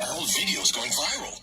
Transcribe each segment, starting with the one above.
Our old videos going viral.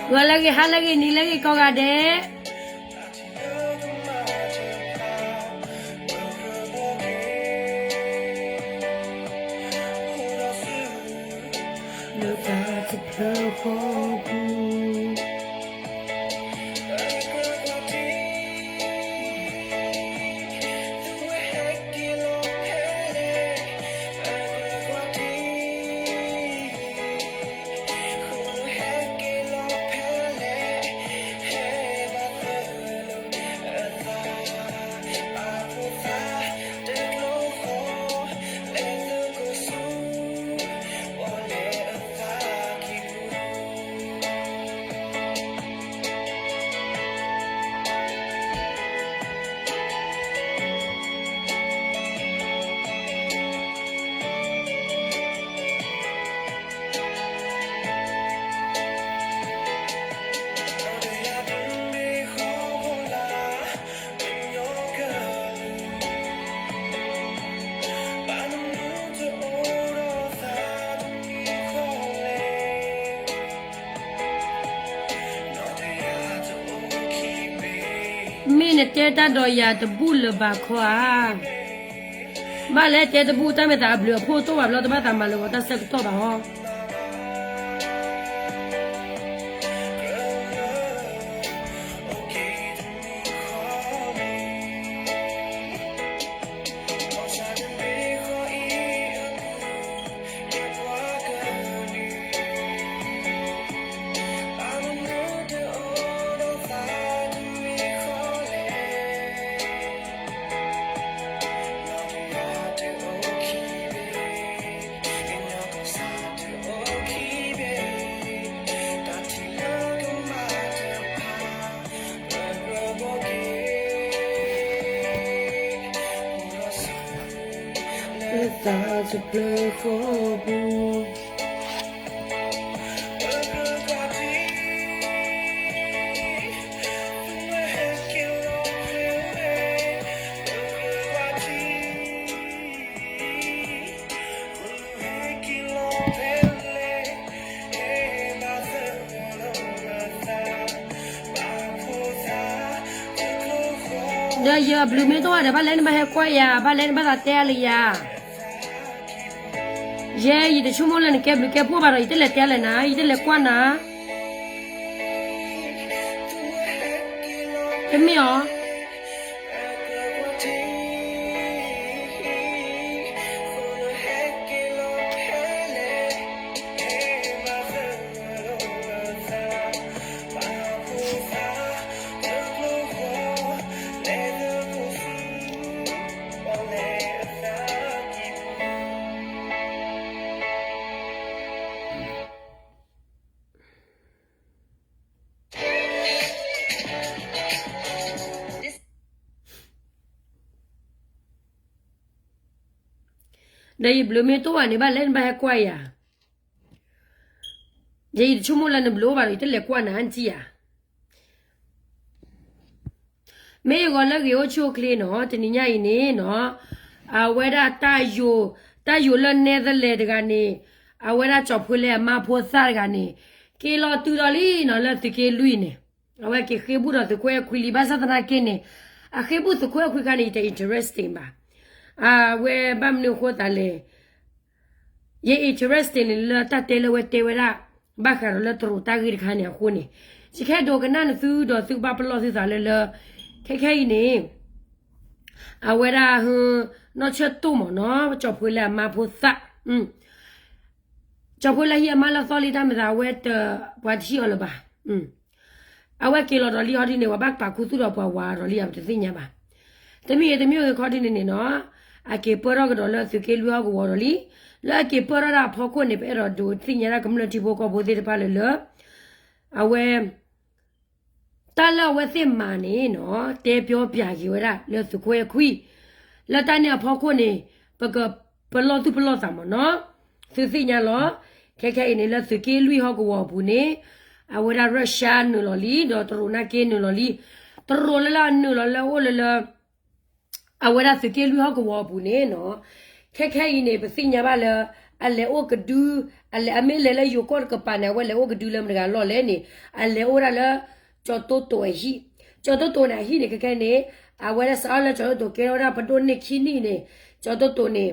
ဂီၤလၢအဂ့ၤ ဟါလၢအဂ့ၤ နံၤလၢအဂ့ၤ ကိးဂၤဒဲး. မ့ၢ်နတဲတၢ်ဒီးယၤတဘူၣ်လၢၤဘၣ်ခီဧါ. ဘၣ်လဲၣ်တဲတဘူၣ် တၢ်မ့ၢ်သးအဘျုးအဖှိၣ်တအိၣ်ဘၣ်ဘျီ တဘၣ်သးမၤလၢၤဂီၤတၢ်ဆၢကတီၢ်ဘၣ်ဟီ. သးစဖျၢၣ်ဃီပူၤ ဒီးယဘျုးမ့ၢ်တအိၣ်ဒီး ဘၣ်လဲၣ်နဘၣ်ဟဲကွၢ်ယၤ, ဘၣ်လဲၣ်နဘၣ်သးတဲအါလၢယၤ. ယဲယတဆိကမိၣ်လၢနကဲဘျုးကဲဖှိၣ်ဘၣ်ဒီး ယတလဲၤတဲလၢၤနၤ, ယတလဲၤကွၢ်နၤ. တမ့ၢ်အီၤ. ဒီးယဘျုးမ့ၢ်တအိၣ်ဘၣ်န့ၣ် ဘၣ်လဲၣ်နဘၣ်ဟဲကွၢ်ယၤ. ယဲယတဆိကမိၣ်လၢနဘျုးအိၣ်ဘၣ်ဒီး ယတလဲၤကွၢ်နၤ နထံၣ်ဧါ. မ့ၢ်ယဂီၤလၢအဂ့ၤအိၣ်ဆူၣ်အိၣ်ချ့နီၤ, တနံၤညါအံၤန့ၣ်နီၤ, အဝဲဒၣ်တၢ်ယိၤ, တၢ်ယိၤလၢနဲသလဲးတဂၤန့ၣ်, အဝဲဒၣ်ကၠီၤဖှ့လ့အမါဖိသၣ်တဂၤန့ၣ်, က့ၤလီၤတုၤဒီးလံနီၤ လၢသုးက့လွံၢ်န့ၣ်, အဝဲက့ၤဃ့ဘူၣ်ဒီးသုးခိၣ်အဲၣ်ခွံလံ ဘၣ်ဆၣ်သနာ်က့န့ၣ်, အဃ့ဘူၣ်သုးခိၣ်အဲၣ်ခွံခါန့ၣ် ယတ interesting ဘၣ်. အဝဲဘၣ်မနုၤအဃိသးလဲၣ်, ယ interesting န့ၣ်လၢတၢ်တဲလၢဝဲတဲဝဲဒၣ် ဘၣ်ဃးဒီးလၢတရူးတၢ်ဂ့ၢ်တခါန့ၣ်အဃိန့ၣ်, ယကဟဲဒိကနၣ်နသုဒီးသုကဘၣ်ပလီၢ်သုသးလၢလၢ, ခဲခဲအံၤန့ၣ် အဝဲဒၣ် နီၢ်ဆၢတိၢ်မ့ၢ်နီၤ ကၠီၤဖိလၢအမါဖိသၣ်, ကၠီၤဖိလၢဟံၣ်အမါလၢသီလံ တၢ်မၤသးအဝဲတပှၤတဟံၣ်အီၤလၢၤဘၣ်. အဝဲက့ၤလီၤဒီးလံဟီဒ်န့ၣ် ပှၤဘၣ်ပာ်ခူသူၣ်ဒီးပှၤဝၤဒီးလံ အပတသ့ၣ်ညါဘၣ်. တမ့ၢ်ဂ့ၤတမ့ၢ်ဂ့ၤခီဒ်န့ၣ်န့ၣ်နီၤ, အက့ၤပၢၢ်ထီၣ်ကဒီးလၢသုးက့လွံၢ်ဟီၣ်ကဝီၤဒီးလံ. လၢအက့ၤပၢၢ်ထီၣ်ဒၣ်အဖီခိၣ်န့ၣ် ပအဲၣ်ဒိးဒုးသ့ၣ်ညါဒၣ်ကမျၢၢ်ထံဖိကီၢ်ဖိသ့ၣ်တဖၣ်လၢလၢ, အဝဲ တၢ်လၢအဝဲသ့ၣ်မၤန့ၣ်နီၤ တဲပျီပျၢ်က့ၤဝဲဒၣ်လၢသုးခိၣ်အဲၣ်ခွံ, လၢတၢ်န့ၣ်အဖီခိၣ်န့ၣ် ပကပလီၢ်သူၣ်ပလီၢ်သးမ့ၢ်နီၤ, သုသ့ၣ်ညါလီၤ. ခဲခဲအံၤန့ၣ် လၢသုးက့လွံၢ်ဟီၣ်ကဝီၤအပူၤန့ၣ်, အဝဲဒၣ်ရၢၡါနုာ်လီၤလံ ဒီးတရူးနာ်က့နုာ်လီၤလံ. တရူးလၢလၢအနုာ်လီၤလၢအအိၣ်လၢလၢ အဝဲဒၣ်သုးက့လွံၢ်ဟီၣ်ကဝီၤအပူၤန့ၣ်နီၤ, ခဲခဲအံၤန့ၣ် ပသ့ၣ်ညါဘၣ်လၢ အလဲၤအိၣ်ကဒု, အလဲၤအမ့ၢ်လဲၤလၢယိၤကီၢ်တကပၤန့ၣ် အဝဲလဲၤအိၣ်ကဒုလၢမတၤတဂၤလီၢ်လဲၣ်န့ၣ်, အလဲၤအိၣ်ဝဲဒၣ်လၢ ကၠီၤတိတိာ်အဟံၣ်, ကၠီၤတိတိာ်န့ၣ် အဟံၣ်န့ၣ် ခဲခဲန့ၣ်, အဝဲဒၣ်စးထီၣ်လၢကၠီၤတိတိာ်ကဲထီၣ်ဝဲဒၣ်ပဒိၣ်န့ၢ်ခံနံၣ်န့ၣ်, ကၠီၤတိတိာ်န့ၣ်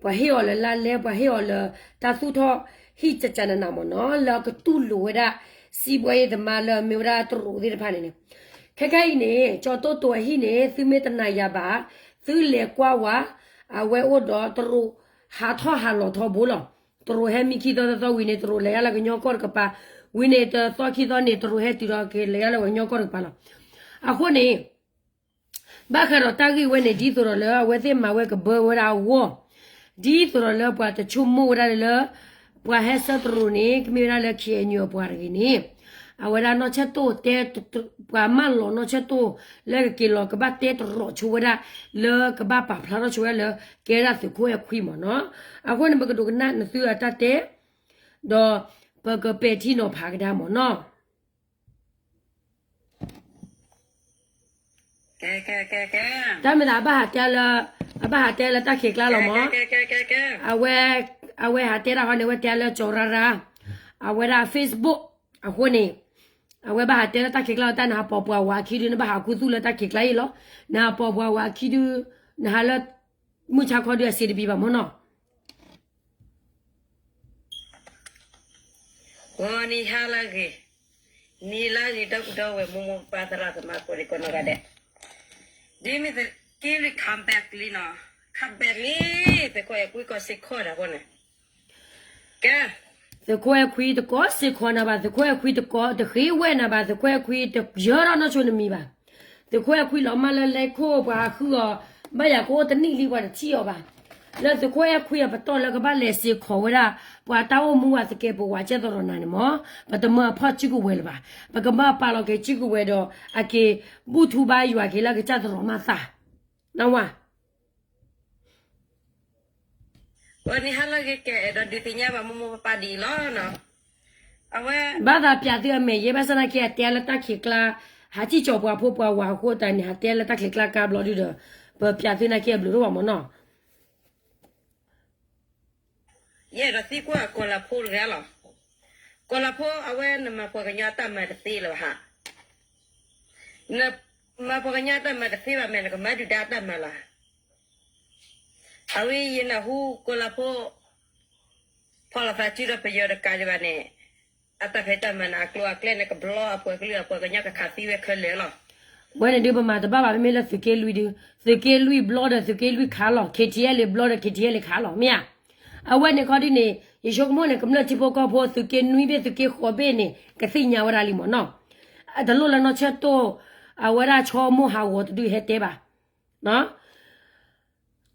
ပှၤဟ့ၣ်အီၤလၢလါလဲ ပှၤဟ့ၣ်အီၤလၢတၢ်သူၣ်ထီၣ်ဟံၣ်ကကနနၤမ့ၢ်နီၤ လၢအကတူၢ်လိာ်ဝဲဒၣ် စံးဘှီအ့ၣ်သမါလၢအမ့ၢ်ဝဲဒၣ်တရူးသ့ၣ်တဖၣ်န့ၣ်န့ၣ်, ခဲခဲအံၤန့ၣ် ကၠီၤတိတိာ်အဟံၣ်န့ၣ် သုမ့ၢ်တနာ်ယၤဘၣ်, သုလဲၤကွၢ်ဝဲ, အဝဲအိၣ်ဒီးတရူး ဟးထီၣ်ဟးလီၤထီဘိလီၤ. တရူးဟဲမံခံသီသၢသီဝံၤန့ၣ် တရူးလဲၤယါလၢကညီကီၢ်တကပၤ, ဝံၤန့ၣ်တသီခံသီန့ၣ် တရူးဟဲတုၤဒီးက့ၤလဲၤယါလၢကညီကီၢ်တကပၤလီၤ. အဃိန့ၣ် ဘၣ်ဃးဒီးတၢ်ဂ့ၢ်ဝဲန့ၣ် ဒ်သိးဒီးလၢအဝဲသ့ၣ်မၤဝဲကဘၢဝဲဒၣ်အဂီၢ်, ဒ်သိးဒီးလၢပှၤတဆိကမိၣ်ဝဲဒၣ်လၢ ပှၤဟဲဆှၢတရူးန့ၣ် ကမ့ၢ်ဝဲဒၣ်လၢ ခ့ၣ်အဲၣ်ယူၣ် အပှၤတဂ့ၤန့ၣ်, အဝဲဒၣ်နီၢ်ဆၢတိၢ်တဲ, ပှၤမၢလီၤနီၢ်ဆၢတိၢ် လၢကက့ၤလီၤကဘၣ်တဲတရီးဆိဝဲဒၣ် လၢကဘၣ်ပာ်ဖျါထီၣ်ဆိဝဲဒၣ်လၢ ကဲဒၣ်သုးခိၣ်အဲၣ်ခွံမ့ၢ်နီၤ. အဃိန့ၣ် ပကဒိကနၣ်နသုအတၢ်တဲ, ဒီးပကပဲာ်ထံနီၤဖးကဒါမ့ၢ်နီၤ. တၢ်မ့ၢ်သးအဘၣ်ဟးတဲလၢ, အဘၣ်ဟးတဲလၢတၢ်ခံးကျါလီၤမ့ၢ်, အဝဲ, အဝဲဟးတဲတၢ်ဃီန့ၣ် အဝဲတဲလၢကၠီၤရၤရၤ, အဝဲဒၣ် Facebook အဃိန့ၣ်, အဝဲဘၣ်ဟးတဲလၢတၢ်ခံးကျါလီၤ တၢ်နဟးပိာ်ပှၤဝၤအခံဒု နဘၣ်ဟးခူသူၣ်လၢတၢ်ခံးကျါအံၤလီၤ. နဟးပိာ်ပှၤဝၤအခံဒု, နဟးလၢ မုၢ်ဆါခီဒုအစ့တဘံဘၣ်မ့ၢ်နီၤ. ဂီၤနံၤဟါလၢအဂ့ၤ, နံၤလၢအဂ့ၤ ဒီပုၢ်ဒီဝဲၢ်မိၢ်မိၢ်ပၢ်ပၢ် သရၣ်သမါကိးဒံကိးနီၢ်ဂၤဒဲး, ဒ်မ့ၢ်သုးက့လွံၢ် come back လံနီၤ, come back လံ, သုးခိၣ်အဲၣ်ခွံတကိးစ့ၢ်ကီးနၤအဃိန့ၣ်, ကဲ, သုးခိၣ်အဲၣ်ခွံတကိးစ့ၢ်ကီးနၤဘၣ်, သုးခိၣ်အဲၣ်ခွံတကိးတဃ့ဝဲနၤဘၣ်, သုးခိၣ်အဲၣ်ခွံတယၢထီၣ်နီၢ်ဆိနမံၤဘၣ်. သုးခိၣ်အဲၣ်ခွံလီၤမၢ်လၢလဲခိၣ် ပှၤဟးဃုအီၤ, ဘၣ်ယၤကအိၣ်တနံၣ်လံပှၤတထံၣ်အီၤဘၣ်. လၢသုးခိၣ်အဲၣ်ခွံအပတီၢ်လၢကဘၣ်လဲၤစ့ၢ်ကီးဝဲဒၣ် ပှၤတၢ်အိၣ်မူဝဲသကဲးပဝးကဲသရီၤနၤန့ၣ်မ့ၢ်, ပတမၢအဖီၣ်စုကဝဲၤလၢၤဘၣ်. ပကမၢအပာ်လီၤက့ၤစုကဝဲၤဒီး အက့ၤဘူၣ်ထူဘါယွၤက့ၤလၢကစၢ်သရီၤမၤသး, နဝၤ ဝဲန့ၣ်ဟါလၢအဂ့ၤ ကဲအဲၣ်ဒိးဒုးသ့ၣ်ညါဘၣ်မိၢ်မိၢ်ပၢ်ပၢ်ဒ်အံၤလီၤနီၤ. အဝဲ ဘၣ်သးပျးသုအမဲာ်ယဲ ဘၣ်ဆၣ်သနာ်က့ အတဲလၢတၢ်ခံးကျါ, ဟးစံၣ်ကၠီၤပှၤဖိပှၤဝၤအဃိသတးန့ၣ် ဟးတဲလၢတၢ်ခံးကျါကါဘျီဒုဒီး, ပပျးသုသနာ်က့အဘျုးဒိၣ်ဘၣ်မ့ၢ်နီၤ. ယအဲၣ်ဒိးသံကွၢ်ကီၤလၤဖိတဂၤလီၤ. ကီၤလၤဖိ အဝဲနမၤပှၤကညီအတၢ်မၤတသ့လၢၤဘၣ်ဧါ. နမၤပှၤကညီအတၢ်မၤတသ့ဘၣ် မ့ၢ်နကမၤဒုၣ်ဒါအတၢ်မၤလီၤ. အဝဲယနၢ်ဟူကီၤလၤဖိ ဖီၣ်လိာ်သးစုဒီးပယီၤတကးဒံးဘၣ်န့ၣ်, အတၢ်ဖံးတၢ်မၤန့ၣ် အကျိၤအကျဲန့ၣ် ကဘျီအပှၤကလုာ်အပှၤကညီကခးသံဝဲခဲလၢာ်လီၤ. ဝဲန့ၣ်ဒုးပမၤတဘၣ်ဘၣ် မ့မ့ၢ်လၢသုးက့လွံၢ်ဒုး, သုးက့လွံၢ်ဘျီဒီးသုးက့လွံၢ်ခးလီၤ, ခ့ထံအဲလ့ၣ်ဘျီဒီး ခ့ထံအဲလ့ၣ်ခးလီၤ မ့ၢ်ဧါ. အဝဲန့ၣ်ခီဒုန့ၣ် ယဆိကမိၣ်န့ၣ် ကမျၢၢ်ထံဖိကီၢ်ဖိ သုးက့နွံဘ့ၣ် သုးက့ဃိးဘ့ၣ်န့ၣ် ကသ့ၣ်ညါဝဲဒၣ်လံမ့ၢ်နီၤ. တလိၣ်လၢနီၢ်ဆၢတိၢ် အဝဲဒၣ်ဆီမိၢ်ဟးဂီၤတဒုဟဲတဲဘၣ်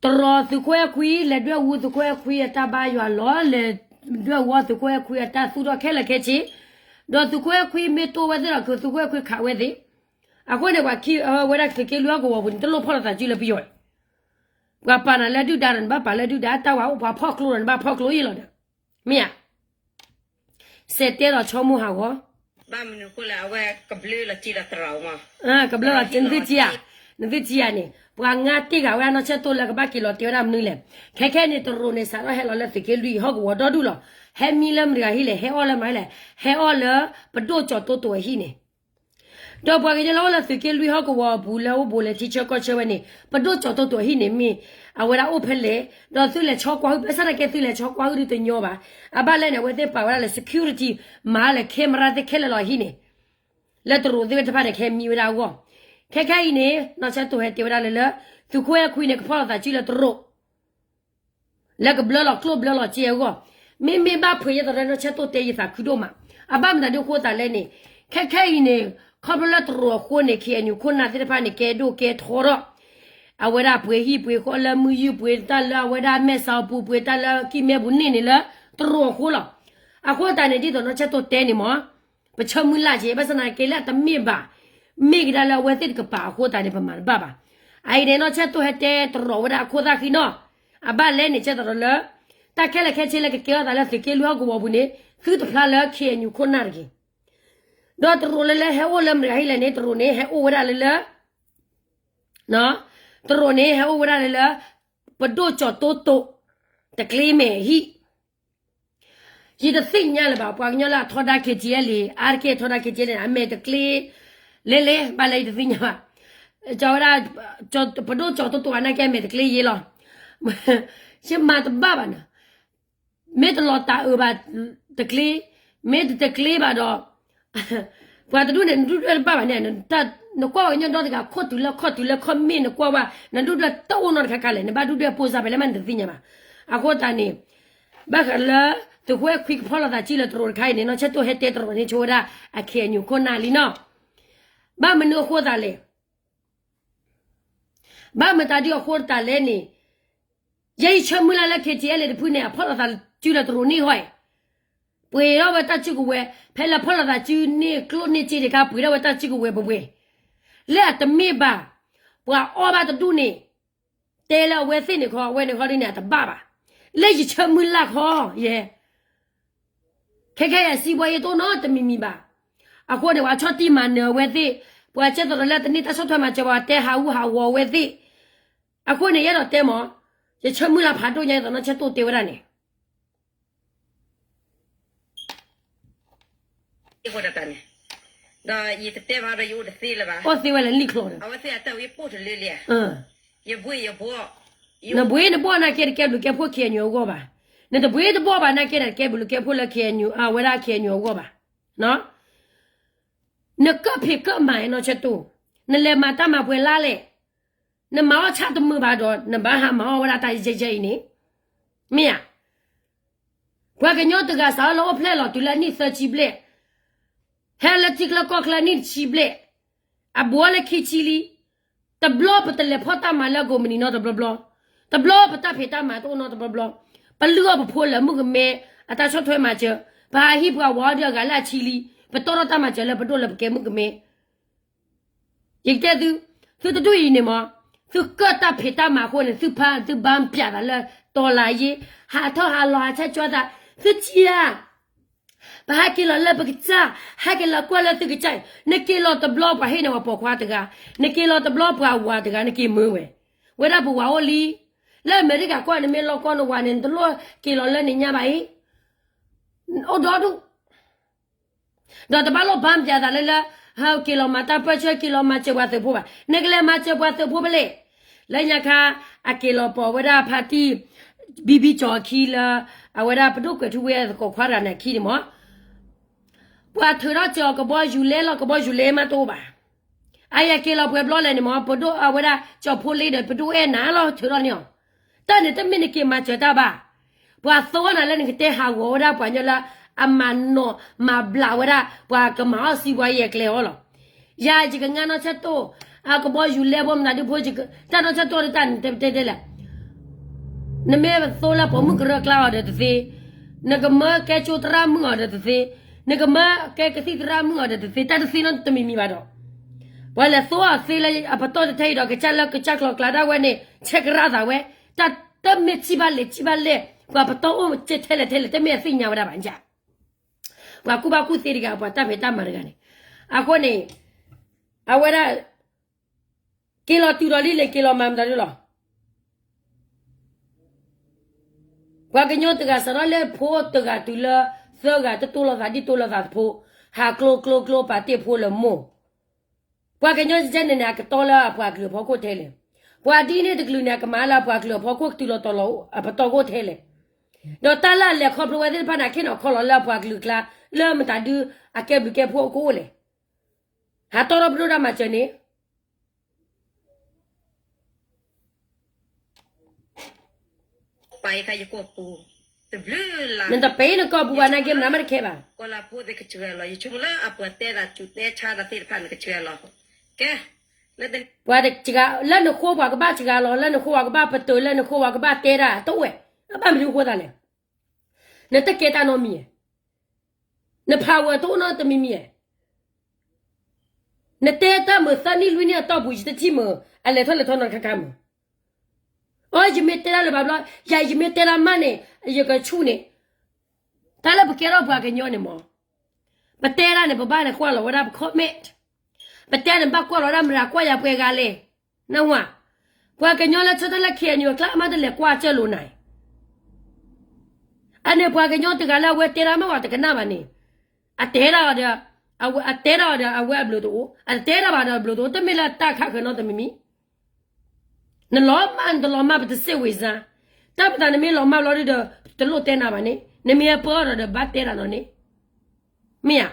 တရီးသုးခိၣ်အဲၣ်ခွံ လဲၤဒွဲၣ်ဝူသုးခိၣ်အဲၣ်ခွံအတၢ်ဘါယွၤလီၤ, လဲၤဒွဲၣ်ဝူသုးခိၣ်အဲၣ်ခွံအတၢ်သူၣ်ထီၣ်ခဲလၢာ်ခဲဆ့, ဒီးသုးခိၣ်အဲၣ်ခွံမ့ၢ်တိၢ်ဝဲသ့ၣ်ဒီး သုးခိၣ်အဲၣ်ခွံခးဝဲသ့ၣ်. အဃိန့ၣ် ပှၤခံ အဝဲဒၣ်သုးက့လွံၢ်ဟီၣ်ကဝီၤပူၤန့ၣ် တလိၣ်ဖီၣ်လိာ်သးစုလၢပယီၤ, ပှၤပာ်နၤလၢဒုၣ်ဒါဒီး နဘၣ်ပာ်လၢဒုၣ်ဒါ, တၢ်ဝဲအိၣ်ပှၤဖီၣ်ကျိဒီး နဘၣ်ဖီၣ်ကျိအံၤလီၤဒီး, မ့ၢ်ဧါ. စဲးတဲဒီးဆီမိၢ်ဟးဂီၤ ဘၣ်မနုၤအဃိလဲၣ် အဝဲကဘျုးလီၤတံၢ်ဒီးသရိာ်မး, ကဘျုးလီၤတံၢ် နသုထံၣ်ဧါ, နသုထံၣ်ဧါန့ၣ် ပှၤငါတ့ၢ်ဂၤဝဲဒၣ်နီၢ်ဆၢတိၢ်လၢကဘၣ်က့ၤလီၤတဲာ်ဝဲဒၣ်မနုၤလဲၣ်. ခဲခဲန့ၣ် တရိးန့ၣ် စးထီၣ်ဟဲလီၤလၢသုးက့လွံၢ်ဟီၣ်ကဝီၤဒီဒူၣ်လီၤ. ဟဲမံလၢမတၤတဂၤဟံၣ်လဲၣ်, ဟဲအီၣ်လၢမတၤဟံၣ်လဲၣ်, ဟဲအီၣ်လၢပဒိၣ်ကၠီၤတိတိာ်အဟံၣ်န့ၣ်, ဒီးပှၤကညီလၢအိၣ်လၢသုးက့လွံၢ်ဟီၣ်ကဝီၤအပူၤလၢအိၣ်ဘူးလဲၤထံဆၢကီၢ်ဆၢဝဲန့ၣ် ပဒိၣ်ကၠီၤတိတိာ်အဟံၣ်န့ၣ်မ့ၢ် အဝဲဒၣ်အိၣ်ဖဲလဲၣ်, ဒီးသုလဲၤဆီကွၢ်ဟုၣ် ဘၣ်ဆၣ်သနာ်က့သုလဲၤဆီကွၢ်ဟုၣ်ဒုတညီဘၣ်. အဘၣ်လဲၣ်န့ၣ် အဝဲသ့ၣ်ပာ်ဝဲဒၣ်လၢ security မၤလၢ camera သ့ၣ်ခဲလၢာ်လီၤအဟံၣ်န့ၣ်, လၢတရူးသ့ၣ်တဖၣ်န့ၣ် ကဟဲမံဝဲဒၣ်အဂီၢ်. ခဲခဲအံၤန့ၣ် နီၢ်ဆၢတိၢ်ဟဲတဲဝဲဒၣ်လၢလၢ သုးခိၣ်အဲၣ်ခွံန့ၣ် ကဖီၣ်လိာ်သးစုလၢတရူး လၢကဘျၢလီၤကျိၣ်ဘျၢလီၤစ့အဂီၢ်, မ့မ့ၢ်ဘၣ်ဖုးယဲသိးဒီး နီၢ်ဆၢတိၢ်တဲယသးခုဒိၣ်မး. အဘၣ်မတၤဒုအဃိသတးလဲၣ်န့ၣ်, ခဲခဲအံၤန့ၣ် ခီဖျိလၢတရူးအဃိန့ၣ် ခ့ၣ်အဲၣ်ယူၣ်ခိၣ်နၢ်သ့ၣ်တဖၣ်န့ၣ် ကဲဒိၣ်ကဲထီဒီး အဝဲဒၣ်ပှ့ၤဟံၣ်ပှ့ၤဃီလၢမုၢ်ယုၢ် ပှ့ၤတၢ်လၢအဝဲဒၣ်မဲၢ်စးအပူၤ ပှ့ၤတၢ်လၢကံၢ်မဲပူၤန့ၣ်န့ၣ်လၢတရူးအဃိလီၤ. အဃိသတးန့ၣ် ဒ်သိးနီၢ်ဆၢတိၢ်တဲန့ၣ်မ့ၢ် ပဆၢမုၢ်လၢ်က့ ဘၣ်ဆၣ်သနာ်က့လၢအတမ့ၢ်ဘၣ်, မ့ၢ်ကဒါလၢအဝဲသ့ၣ်တကပၤအဃိသတးန့ၣ် ပမၤတဘၣ်ဘၣ်. အအံၤန့ၣ် နီၢ်ဆၢတိၢ်ဟဲတဲတရူးဝဲဒၣ်အခိၣ်သၣ်ဃံနီၤ, အဘၣ်လဲၣ်န့ၣ် ဆၢတိၢ်ဒီးလၢ တၢ်ခဲလၢာ်ခဲဆ့လၢကကဲထီၣ်သးလၢသုးက့လွံၢ်ဟီၣ်ကဝီၤပူၤန့ၣ် သုတဖျါလၢ ခ့ၣ်အဲၣ်ယူၣ်ခိၣ်နၢ်တဂ့ၤ. ဒီးတရူးလၢလၢဟဲအိၣ်လၢမတၤတဂၤဟံၣ်လဲၣ်န့ၣ် တရူးန့ၣ် ဟဲအိၣ်ဝဲဒၣ်လၢလၢ တရူးန့ၣ် ဟဲအိၣ်ဝဲဒၣ်လၢလၢ ပဒိၣ်ကၠီၤတိတိာ် တကျ့မဲာ်ဟံၣ်. ယတသ့ၣ်ညါလၢၤဘၣ် ပှၤကညီလၢအထီဒါ ခ့ၣ်ထံၣ်အဲလ့ၣ် အါတက့ၢ်ထီဒါ ခ့ၣ်ထံၣ်အဲလ့ၣ်န့ၣ် အမဲာ်တကျ့ လဲၤလဲၤ ဘၣ်လဲၣ်ယတသ့ၣ်ညါဘၣ်. ကၠီဝဲဒၣ် ပဒိၣ်ကၠီၤတိတိာ်အနာ်က့ အမဲာ်တကျ့ယ့လီၤ. ယမၤတဘၣ်ဘၣ်နီၤ, မ့ၢ်တလီၤတၢ်အၢဘၣ်တကျ့, မ့ၢ်တတကျ့ဘၣ်ဒီး ပှၤတဒူၣ်န့ၣ် နဒူၣ်ဒွဲၣ်တဘၣ်ဘၣ်န့ၣ်, နကွၢ်ပှၤကညီဒီတဂၤ ခိၣ်တုၤလၢခီၣ်တုၤလၢခီၣ်မ့ၢ်နကွၢ်ဝဲ နဒူၣ်ဒွဲၣ်တအိၣ်နီတခါခါလဲၣ်, နဘၣ်ဒူၣ်ဒွဲၣ်ပိၢ်စၢ်ဖဲလဲၣ်မး နတသ့ၣ်ညါဘၣ်. အဃိသတးန့ၣ် ဘၣ်ဃးလၢ သုးခိၣ်အဲၣ်ခွံကဖီၣ်လိာ်သးစုလၢတရူးတခါအံၤန့ၣ် နီၢ်ဆၢတိၢ်ဟဲတဲတရူးန့ၣ် ဆိဝဲဒၣ်အခ့ၣ်အဲၣ်ယူၣ်ခိၣ်နၢ်လံနီၤ. ဘၣ်မနုၤအဃိသတးလဲၣ် ဘၣ်မတၤဒုအဃိသတးလဲၣ်န့ၣ်, ယဲယဆၢမုၢ်လၢ်လၢ ခ့ၣ်ထံၣ်အဲလ့ၣ်တဖုန့ၣ် အဖီၣ်လိာ်သးစုလၢတရူးန့ၣ်ဟီ, ပှ့ၤထီၣ်ဝဲတၢ်စုကဝဲၤ, ဖဲလၢဖီၣ်လိာ်သးစုန့ၢ်ကျိၣ်န့ၢ်စ့တခါ ပှ့ၤထီၣ်ဝဲတၢ်စုကဝဲၤပှဲၤပှဲၤ, လၢအတမ့ၢ်ဘၣ်, ပှၤအီၣ်ဘၣ်တဒူၣ်န့ၣ်, တဲလၢအဝဲသ့ၣ်န့ၣ်ခီ အဝဲန့ၣ်ခီဒ်န့ၣ် အတဘၣ်ဘၣ်, လၢယဆၢမုၢ်လၢ်ခီ, ယဲ ခဲခဲအံၤ စံးဘှီယဲတအိၣ်နီတမံၤမံၤဘၣ်. အဃိန့ၣ် ပှၤဆီၣ်တံၢ်မၤနၢၤအဝဲသ့ၣ်, ပှၤဆၢထၢၣ်ဒီးလၢတန့ၢ်တၢ်ဆီၣ်ထွဲမၤစၢၤ ပှၤတဲဟးဂူာ်ဟးဂီၤအဝဲသ့ၣ်, အဃိန့ၣ် ယအဲၣ်ဒိးတဲမး, ယဆၢမုၢ်လၢ်ဖးဒိၣ်ညါ ယသိးနီၢ်ဆၢတိၢ်တဲဝဲဒၣ်န့ၣ် အဃိန့ၣ် ဒီးယတတဲဘၣ်ဒီးယအိၣ်တသ့လၢၤဘၣ်, အိၣ်သ့ဝဲလၢလံာ်ချီဒီး အဝဲသ့ၣ်အတၢ်ဝံပိၢ်တလၢလံ, နဘှ့နဘှီၣ်နာ်က့ တကဲဘျုးကဲဖှိၣ် ခ့ၣ်အဲၣ်ယူၣ်အဂီၢ်ဘၣ်, နတဘှ့တဘှီၣ်ဘၣ်နာ်က့ဒီး တကဲဘျုးကဲဖှိၣ်လၢ ခ့ၣ်အဲၣ်ယူၣ် အဝဲဒၣ် ခ့ၣ်အဲၣ်ယူၣ်အဂီၢ်ဘၣ်. နကၢၣ်ဖံးကၢၣ်မၤနီၢ်ဆၢတိၢ်, နလဲၤမၤတၢ်မၤပှဲၤလါလဲၣ်, နမၤအီၣ်ဆၣ်တမုာ်ဘၣ်ဒီး နဘၣ်ဟးမၤအီၣ်ဝဲဒၣ်တၢ်ယဲၢ်ယဲၢ်အံၤန့ၣ်, မ့ၢ်ဧါ. ပှၤကညီတဂၤစးထီၣ်လၢအိၣ်ဖျဲၣ်လီၤတုၤလၢအနံၣ်သၢဆံဘျဲၣ်, ဟဲလၢထံချၢကီၢ်ချၢအနံၣ်တဆံဘျဲၣ်, အဘူးလၢခံဆံလံ, တဘျီပတလဲၤဖီၣ်တၢ်မၤလၢအကိးမုၢ်နံၤနီတဘျီဘျီ, တဘျီပတၢ်ဖံးတၢ်မၤတအိၣ်နီတဘျီဘျီ, ပလုၢ်အီၣ်ပဖိလၢမုၣ်ကမဲ, အတၢ်ဆီၣ်ထွဲမၤစၢၤ, ပဟးဟံၣ်ပှၤဝၤအီၤဒီးအဂၤလၢအဆံလံ, ပတီၢ်ထီၣ်တၢ်မၤစၢၤလၢပဒိၣ်လၢပကဲမုၣ်ကမဲ ယကတဲသု, သုတဒူၣ်အံၤန့ၣ်မး, သုကၢၣ်တၢ်ဖံးတၢ်မၤအဃိန့ၣ် သုဖးသုဘါပၠးသးလၢ တီလၤယ့, ဟးထီၣ်ဟးလီၤဟးဆၢကၠီသး, သုထံၣ်ဧါ, ပဟဲက့ၤလီၤလၢပကစၢ်, ဟဲက့ၤလီၤကွၢ်လၢသုကစၢ်အံၤ, နက့ၤလီၤတဘျီပှၤဟ့ၣ်န့ၢ်ပှၤပိာ်ခွါတဂၤ, နက့ၤလီၤတဘျီပှၤဝၤတဂၤ နက့ၤမၢဝဲ, ဝဲဒၣ်ပဝၤအိၣ်လံ, လၢအမဲရကၤကွၢ်နမ့ၢ်လီၢ်ကီၢ်နဝၤန့ၣ် နတလိၣ်က့ၤလီၤလၢနညါဘၣ်အံၤ, အိၣ်ဒီဒူၣ် ဒီးတဘၣ်လိၣ်ဘါပၠးသးလၢလၢ, ဟဲက့ၤလီၤမၤတၢ်ပၢဆှၢ က့ၤလီၤမၤစၢၤပှၤသုးဖိဘၣ်, နကလဲၤမၤစၢၤပှၤသုးဖိဖဲလဲၣ်, လၢညါခါ, အက့ၤလီၤပိာ်ဝဲဒၣ်ဖါတံၢ်, ဘံဘံကၠီၤအခံလၢ, အဝဲဒၣ်ပဒိၣ်ကွဲးထူဝ့သကိးခွါတဂၤန့ၣ်အခံန့ၣ်မး, ပှၤထုးထီၣ်စၢၤအီၤကဘီယူၤလဲလီၤ ကဘီယူၤလဲမးတအိၣ်ဘၣ်, အယက့ၤလီၤပှဲၤဘျီလဲၣ်န့ၣ်မး ပဒိၣ်အဝဲဒၣ်ကၠီၤဖိလ့ဒီး ပဒိၣ်အဲၣ်နၤလီၤထုးထီၣ်န့ၢ်အီၤ တၢ်န့ၣ်တမ့ၢ်နက့ၤမၤစၢၤတၢ်ဘၣ်. ပှၤသိၣ်အီၣ်နၤလၢနကတဲဟးဂီၤဝဲဒၣ်ပှၤကညီလၢအမၤနီၣ်မၤဘျးဝဲဒၣ် ပှၤကမၤအီၣ်စံးပှၤယဲၢ်ကျဲအီၤလီၤ. ယၤယကငါနီၢ်ဆၢတိၢ်, အကဘီယူၤလဲဖိမနုၤဒုဖိ, တၢ်နီၢ်ဆၢတိၢ်တၢ်န့ၣ်တဲတဲလဲၣ် နမ့ၢ်သိၣ်လၢပိာ်မုၣ်ကရၢကျါအီၤဒီးတသ့, နကမၢကဲကၠိသရၣ်မုၣ်အီၤဒီးတသ့, နကမၢကဲကသံၣ်သရၣ်မုၣ်အီၤဒီးတသ့, တၢ်တသ့နီတမံၤမံၤဘၣ်ဒီး, ပှၤလဲၤသိၣ်အီၤသ့လၢအပတီၢ်တထဲအံၤဒီး ကစၢ်လၢကစၢ်ကျီၤကျါဒၣ်ဝဲန့ၣ် ဆဲးကရၢသးဝဲ, တၢ်တမ့ၢ်ထံၣ်ဘၣ်လဲၤထံၣ်ဘၣ်လဲၣ်, ပှၤပတီၢ်အိၣ်ထဲလဲၣ်ထဲလဲၣ် တမ့ၢ်အသ့ၣ်ညါဝဲဒၣ်ဘၣ်ညါ ပှၤကူၣ်ဘၣ်ကူၣ်သ့တဂၤ ပှၤတၢ်ဖံးတၢ်မၤတဂၤန့ၣ်, အဃိန့ၣ်, အဝဲဒၣ်, က့ၤလီၤတုၤဒီးလံလဲၣ် က့ၤလီၤမၤမတၤဒုလီၤ. ပှၤကညီတဂၤစးထီၣ်လၢဖိတဂၤတုၤလၢသၢဂၤ တတိၢ်လိာ်သးဒ်တိၢ်လိာ်သးသဖိ, ဟးကျိကျိကျိပာ်တ့ၢ်ဖိလၢမိၢ်. ပှၤကညီကဲန့ၣ်န့ၣ် အကတီလၢအပှၤကလုာ်အဖီခိၣ်ထဲလဲၣ်. ပှၤဒ်န့ၣ်တကလုာ်န့ၣ် အကမၤလၢအပှၤကလုာ်အဖီခိၣ်ကတုၤလီၤတီၤလီၤအပတီၢ်ခိၣ်ထဲလဲၣ်. ဒီးတၢ်လၢအလဲၤခီဖျိဝဲသ့ၣ်တဖၣ်န့ၣ် အခ့ၣ်နီၤခီလီၤလၢအပှၤကလုာ်အကျါ လၢမတၤဒုအကဲဘျုးကဲဖှိၣ်အကအိၣ်လဲၣ်. ဟးတီထီၣ်ပဒိၣ်တၢ်မၤစၢၤန့ၣ် နတပ့ၤနကီၢ်ပူၤဘၣ် နာ်က့မနုၤမးတခဲဘၣ်. ပှၤတစှၤ လၢနဃိပှၤကဘၣ်စှၤလီၤ, လၢနဃိပှၤကဘၣ်ပတုာ်, လၢနဃိပှၤကဘၣ်တဲတၢ်တအိၣ်ဝဲ, ဘၣ်မနုၤဃိသးလဲၣ်. နတကဲတၢ်နီတမံၤ, န power တအိၣ်နီတမံၤမံၤဧါ. နတဲတၢ်မုာ်သၢနံၣ်လွံၢ်နံၣ်အတီၢ်ပူၤ ယတထံၣ်မုာ် အလဲၤထီၣ်လဲၤထီနီတခါခါမုာ်. အိ ယမ့ၢ်တဲတၢ်လၢၤဘၣ်ဘျီ, ယၤယမ့ၢ်တဲတၢ်မးန့ၣ် ယကဆူၣ်န့ၣ်, တၢ်လၢပကဲထီၣ်ပှၤကညီန့ၣ်မး, ပတဲတၢ်န့ၣ် ပဘၣ်န့ၣ်ကွၢ်လီၤဝဲဒၣ်ပ comment, ပတဲန့ၣ် ဘၣ်ကွၢ်လီၤဝဲဒၣ်မတၤကွၢ်ယၤပှဲၤဂၤလဲၣ်, နဝၤ, ပှၤကညီလၢဆၢထၢၣ်လၢ KNU အကျါ အမ့ၢ်တလဲၤကွၢ်စၢၢ်လိာ်နၤ, အန့ၣ်ပှၤကညီတဂၤလၢအဝဲတဲတၢ်မ့ၢ်ဝဲတကနၣ်ဘၣ်န့ၣ်, အတဲတၢ်အီၤဒီး, အတဲတၢ်အီၤဒီးအဝဲအဘျုးတအိၣ်, အတတဲတၢ်ဘၣ်ဒီးအဘျုးတအိၣ်, တမ့ၢ်လၢတၢ်ခးဃၢၤနီတမံၤမံၤ နလီၤမၢ်နတလီၤမၢ် ပတစ့ၣ်ဝံၤစါ, တၢ်ပသးနမ့ၢ်လီၤမၢ်ဘျီဒုဒီး တလိၣ်တဲနၤဘၣ်န့ၣ်, နမ့ၢ်အပၢၢ်ဒီးဒီးဘၣ်တဲတၢ်နီၤန့ၣ်, မ့ၢ်ဧါ.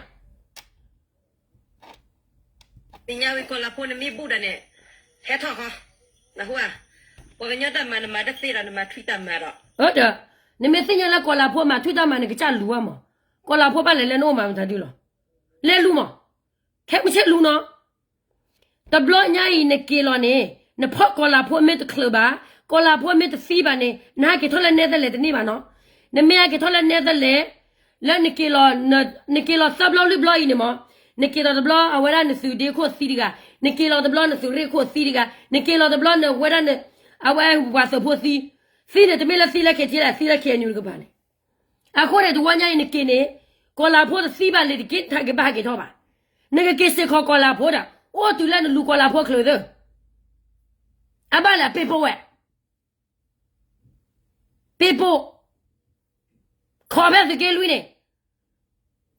သ့ၣ်ညါဝံၤကီၢ်လၤဖိနမ့ၢ်ဘူၣ်ဒီးန့ၣ်, ဟဲထီၣ်ဃီ, နဟူဧါ, ပှၤကညီတၢ်မၤနမၤတသ့ဒီး နမၤထွံၣ်တၢ်မၤဒီး, ဒီး, နမ့ၢ်သ့ၣ်ညါလၢကီၢ်လၤဖိမၤထွံၣ်တၢ်မၤ နကစၢ်လူၤဘၣ်မး, ကီၢ်လၤဖိဘၣ်လဲၤလၢနအိၣ်မးမတၤဒုလီၤ, လဲၤလူၤမး, ခဲမုၢ်ဆ့ၣ်လူၤနီၤ တဘျီညါအံၤနက့ၤလီၤန့ၣ် နဖီၣ်ကီၢ်လၤဖိမ့ၢ်တချုးဘၣ်, ကီၢ်လၤဖိမ့ၢ်တသံဘၣ်န့ၣ် နဟဲက့ၤထီၣ်လၢနဲသလဲးတန့ၢ်ဘၣ်နီၤ, နမ့ၢ်ဟဲက့ၤထီၣ်လၢနဲသလဲး, လၢနက့ၤလီၤ, နက့ၤလီၤသၢဘျီလွံၢ်ဘျီအံၤန့ၣ်မး, နက့ၤလီၤတဘျီအဝဲဒၣ်နသုးဒ့ခိၣ်သံတဂၤ, နက့ၤလီၤတဘျီနသုးရ့ၣ်ခိၣ်သံတဂၤ, နက့ၤလီၤတဘျီနဝဲဒၣ်န, အဝဲပှၤသုးဖိသံ, သံန့ၣ် တမ့ၢ်လၢသံလၢခဲထံလၢ သံလၢခဲအံၤနုၤကပၤန့ၣ် အဃိန့ၣ် တဝီညါအံၤနက့ၤန့ၣ်, ကီၢ်လၤဖိတသံဘၣ်လံၤတက့ၢ် နဟဲက့ၤဘၣ်ဟဲက့ၤထီၣ်ဘၣ်, နကက့ၤစ့ၢ်ကီးကီၢ်လၤဖိဒီး အိၣ်တုၤလၢနလူၤကီၢ်လၤဖိချုးသၢ, အဘၣ်လဲၣ် ပ့ၢ်ပိၢ်ဝဲ, ပ့ၢ်ပိၢ်, ခီဖဲသုးက့လွံၢ်န့ၣ်,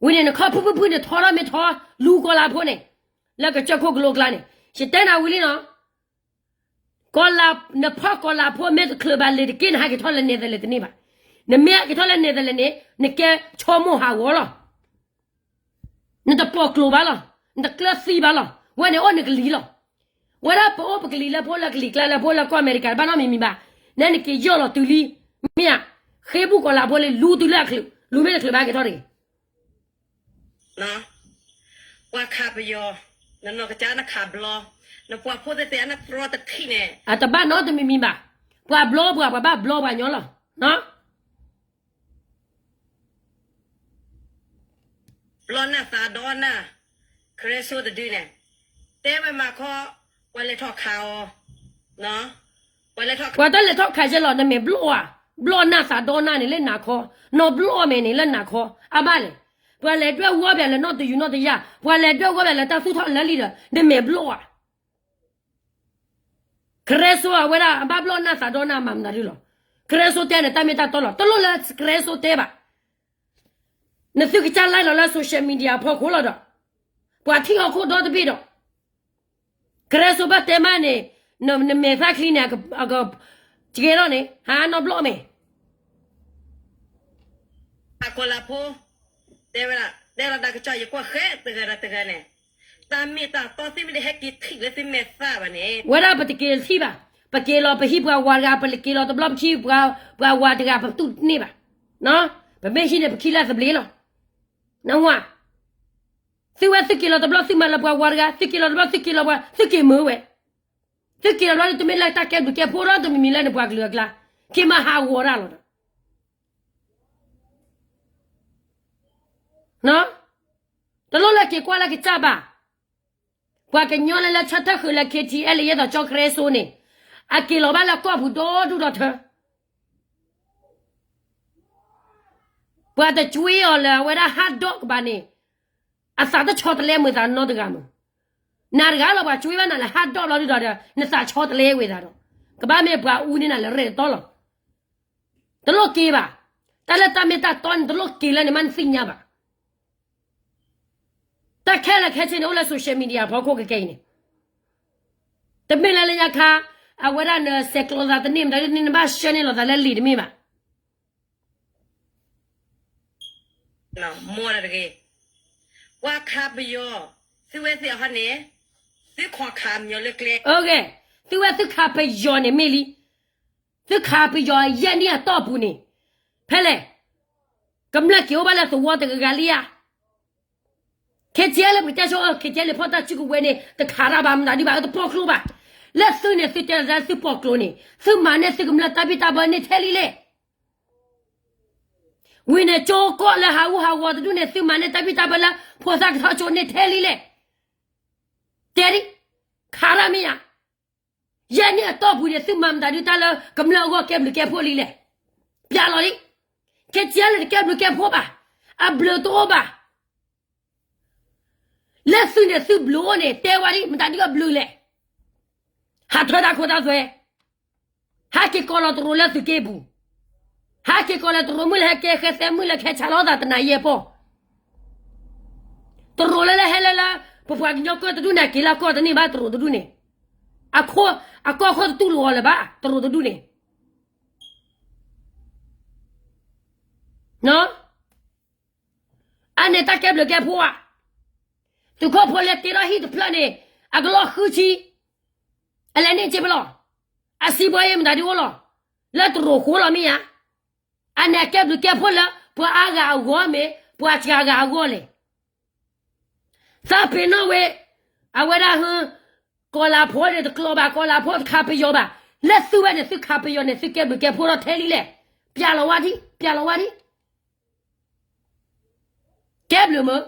ဝံၤန့ၣ် နခီဖုၣ်ဖုၣ်ဖုၣ်န့ၣ် ထီထီၣ်မ့ၢ်ထီ, လူၤကီၢ်လၤဖိန့ၣ်, လၢကစၢၢ်ခိၣ်ကလိကျါန့ၣ်, ယတဲနၤဝံၤလံနီၤ ကီၢ်လၤ, နဖီၣ်ကီၢ်လၤဖိမ့ၢ်တချုးဘၣ်လံၤတက့ၢ် နဟဲက့ၤထီၣ်လၢနဲသလဲးတန့ၢ်ဘၣ်, နမ့ၢ်ဟဲက့ၤထီၣ်လၢနဲသလဲးန့ၣ် နကဲဆိကမိၣ်ဟးဂီၤလီၤ, နတပိာ်ကျိၤဘၣ်လီၤ, နတကျၢၢ်သံဘၣ်လီၤ, ဝဲန့ၣ်အိၣ်နကလံၤလီၤ, ဝဲဒၣ်ပအိၣ်ပကလံၤလၢဖိလၢကလံၤကျါလၢဖိလၢကီၢ်အမဲရကၤတဘၣ်နီတမံၤမံၤဘၣ်, နဲနက့ၤယီၢ်လီၤတုၤလံ, မ့ၢ်ဧါ, ဃ့ဘူၣ်ကီၢ်လၤဖိလံ လူၤတုၤလၢအချုး, လူၤမ့ၢ်တချုးဘၣ်ဟဲက့ၤထီၣ်တဂ့ၤ ပှၤခးပယီၤ, နနီၢ်ကစၢ်နခးဘျီ, နပှၤဖိသ့ၣ်သ့ၣ်အနတြီတထံၣ်န့ၣ်, အတဘၣ်နီတမံၤမံၤဘၣ်, ပှၤဘျီပှၤ ပှၤဘၣ်ဘျီပှၤညီလီၤ, ဘျီနၢ်သးဒီနၢ်, ခရၢစိတဒုန့ၣ်, တဲဝဲမၤခီ, ပှၤလဲၤထီၣ်ခးအီၤ, ပှၤလဲၤထီၣ်ခး, ပှၤတလဲၤထီၣ်ခးယဲလီၤ နမဲာ်ဘျီၣ်ဧါ, ဘျီၣ်နၢ်သးဒီနၢ်န့ၣ်လၢနၤခီ, နီၢ်ဘျီၣ်မဲာ်န့ၣ်လၢနၤခီ, အဘၣ်လဲၣ်, ပှၤလဲၤဒွဲၣ်ဝီပှၤလၢနီၢ်တယူၤနီၢ်တယၢ်, ပှၤလဲၤဒွဲၣ်ဝီပှၤလၢတၢ်သူၣ်ထီၣ်လၢလံဒီး နမဲာ်ဘျီၣ်ဧါ ခရၢစိအဝဲဒၣ်အဘၣ်ဘျီၣ်နၢ်သးဒီနၢ်မၤမနုၤဒုလီၤ, ခရၢစိတဲန့ၣ် တၢ်မ့ၢ်တၢ်တီလီၤ, တလိၣ်လၢခရၢစိတဲဘၣ်, နသုကစၢ် live လီၤလၢ social media အဖီခိၣ်လီၤဒီး, ပှၤထံၣ်ဟီၣ်ခိၣ်ဒီတဘ့ၣ်ဒီး, ခရၢစိဘၣ်တဲမးန့ၣ်, နမဲာ်သၣ်ချံန့ၣ်, ကဲထီၣ်န့ၣ် ဟးနီၢ်ဘျီၣ်မဲာ် အကီၢ်လၤဖိ, တဲဝဲဒၣ် တဲလီၤတၢ်ကစီၣ် ယကွၢ်ဃဲတဂၤဒီးတဂၤန့ၣ်, တၢ်မ့ၢ်တၢ်တီသ့ၣ်မ့ၢ်တဟဲက့ၤထံၣ်လၢသုမဲာ်သၣ်ဘၣ်န့ၣ်, ဝဲဒၣ်ပတက့ၤထံၣ်ဘၣ်, ပက့ၤလီၤပဟံၣ်ပှၤဝၤတဂၤ ပက့ၤလီၤတဘျီပခံပှၤဝၤတဂၤ ပသူၣ်တန့ၢ်ဘၣ်, ပမ့ၢ်ဟံၣ်န့ၣ် ပခံလၢသဘျ့လီၤ, နဝၤ သုဝဲသုက့ၤလီၤတဘျီ သုမၤလၢပှၤဝၤတဂၤ, သုက့ၤလီၤတဘျီ သုက့ၤလီၤပှၤ, သုက့ၤမုာ်ဝဲ, သုက့ၤလီၤတဘျီ တမ့ၢ်လၢတၢ်ကဲဘျုးကဲဖှိၣ်ဒီးတမံၤမံၤလၢနပှၤကလုာ်အကျါ, က့ၤမၤဟးဂီၤတၢ်လီၤဒီး, တလိၣ်လၢက့ၤကွၢ်လၢကစၢ်ဘၣ်, ပှၤကညီလၢလၢဆၢထၢၣ်ဃုာ်လၢ KTLA ယဲသိးကၠီခရၢစိန့ၣ်, အက့ၤလီၤဘၣ်လၢကီၢ်ပူၤဒီဒူၣ်ဒီထၢ ပှၤတကွ့အီၤလၢအဝဲဒၣ်ဟးဒီးကဘၣ်န့ၣ်, အသးတဆီတလဲမုာ်သးနီတဂၤမုာ်, နၤတဂၤလီၤ ပှၤကွ့ဘၣ်နၤလၢဟးဒီးဘျီဒုဒီး နသးဆီတလဲဝဲသးဒီး, ကဘၣ်မ့ၢ်ပှၤအူန့ၢ်နၤလၢရဲၣ်တတီလီၤ. တလိၣ်က့ၤဘၣ်. တၢ်လၢတၢ်မ့ၢ်တၢ်တီန့ၣ် တလိၣ်က့ၤလၢန့ၣ် မ့ၢ်နသ့ၣ်ညါဘၣ်. တၢ်ခဲလၢာ်ခဲဆ့န့ၣ် အိၣ်လၢ social media ဖီခိၣ်ကကဲအံၤန့ၣ်, တမ့ၢ်လၢလၢညါခါ အဝဲဒၣ်နဆဲးကျိးသးတန့ၢ်မတၤဒ်န့ၣ် နဘၣ်ဆှၢန့ၢ်လီၤသးလၢလံာ်တမ့ၢ်ဘၣ်. မ်တဂ့ၤ, ပှၤခးပယီၤ, သုဝဲသ့ၣ်အဟီန့ၣ်, သုခီခးပယီၤလၢကျဲ, သုဝဲသုခးပယီၤန့ၣ်မ့ၢ်လံ. သုခးပယီၤယဲၢ်နံၣ်အတီၢ်ပူၤန့ၣ်, ဖဲလဲၣ်, ကမျၢၢ်က့ၤအိၣ်ဘၣ်လၢသဝီတဂၤဂၤလံဧါ. ခ့ကဲလၢပကတဲဆိ ခ့ကဲလၢဖီၣ်တၢ်စုကဝဲၤန့ၣ် တခးတၢ်ဘၣ်မတၤဒ်ဘၣ် တပီၢ်ကျိဘၣ်. လၢသုန့ၣ် သုတဲလီၤသးလၢသုပီၢ်ကျိန့ၣ် သုမၤန့ၢ်သုကမျၢၢ်တၢ်ဘံၣ်တၢ်ဘၢန့ၣ်ထဲလံလဲၣ်. ဝံၤန့ၣ် ကၠိကီၢ်လၢဟးဂူာ်ဟးဂီၤတဒူၣ်န့ၣ် သုမၤန့ၢ်တၢ်ဘံၣ်တၢ်ဘၢလၢဖိသၣ်ကထီၣ်ကၠိန့ၣ်ထဲလံလဲၣ်. တဲဒ်, ခးတၢ်မ့ၢ်ဧါ. ယဲၢ်နံၣ်အတီၢ်ပူၤန့ၣ် သုမၤမတၤဒ်တၢ်လၢကမျၢၢ်အဂီၢ်ကဲဘျုးကဲဖှိၣ်လံလဲၣ်. ပျးလီၤလံ. ခ့ကဲလၢတကဲဘျုးကဲဖှိၣ်ဘၣ်, အဘျုးတအိၣ်ဘၣ်. လၢသုန့ၣ်သုဘျုးအိၣ်န့ၣ် တဲဝဲဒ်မတၤဒ်အဘျုးလဲၣ်. ဟးထွဲတၢ်ခိတၢ်သွဲ, ဟးက့ၤကိးလီၤတရူးလၢသုးက့ပူၤ, ဟးက့ၤကိးလီၤတရူးမုၣ်လၢဟဲကဲဃဲသဲမုၣ်လၢကဟဲဆါလီၤသးတနၤယဲၢ်ပီၢ်, တရူးလၢလၢဟဲလၢလၢ ပပှၤကညီကၢၢ်တဒူၣ်န့ၣ် အက့ၤလၢအကီၢ်တန့ၢ်ဘၣ်တရူးတဒူၣ်န့ၣ်, အခိၣ်, အကီၢ်ခိၣ်တတူၢ်လိာ်အီၤလၢၤဘၣ် တရူးတဒူၣ်န့ၣ် အန့ၣ်တၢ်ကဲဘျုးကဲဖှိၣ်ဧါ. သုးခိၣ်ဖိလၢတ့ထီၣ်ဟံၣ်တဖျၢၣ်န့ၣ် အကလီၢ်ဃုဆံ, အလဲၤန့ၢ်က့ၤပလီၢ်, အစံးဘီယဲၢ်မတၤဒ်အိၣ်လီၤ, လၢတရူးဃိလီၤမ့ၢ်ဧါ. အန့ၣ်အကဲဘျုးကဲဖှိၣ်လၢ ပှၤအါဂၤအဂီၢ်မ့ၢ် ပှၤစှၤဂၤအဂီၢ်လဲၣ်. သးပ့ၤနီၣ်ဝဲ, အဝဲဒၣ်ဟ, ကီၤလၤဖိန့ၣ်တကျိၤဘၣ်, ကီၤလၤဖိတခးပယီၤဘၣ်, လၢသုဝဲန့ၣ် သုခးပယီၤန့ၣ် သုကဲဘျုးကဲဖှိၣ်ထီၣ်ထဲလံလဲၣ်. ပျးလီၤဝဲဒ်, ပျးလီၤဝဲဒ်, ကဲဘျုးမ့ၢ်,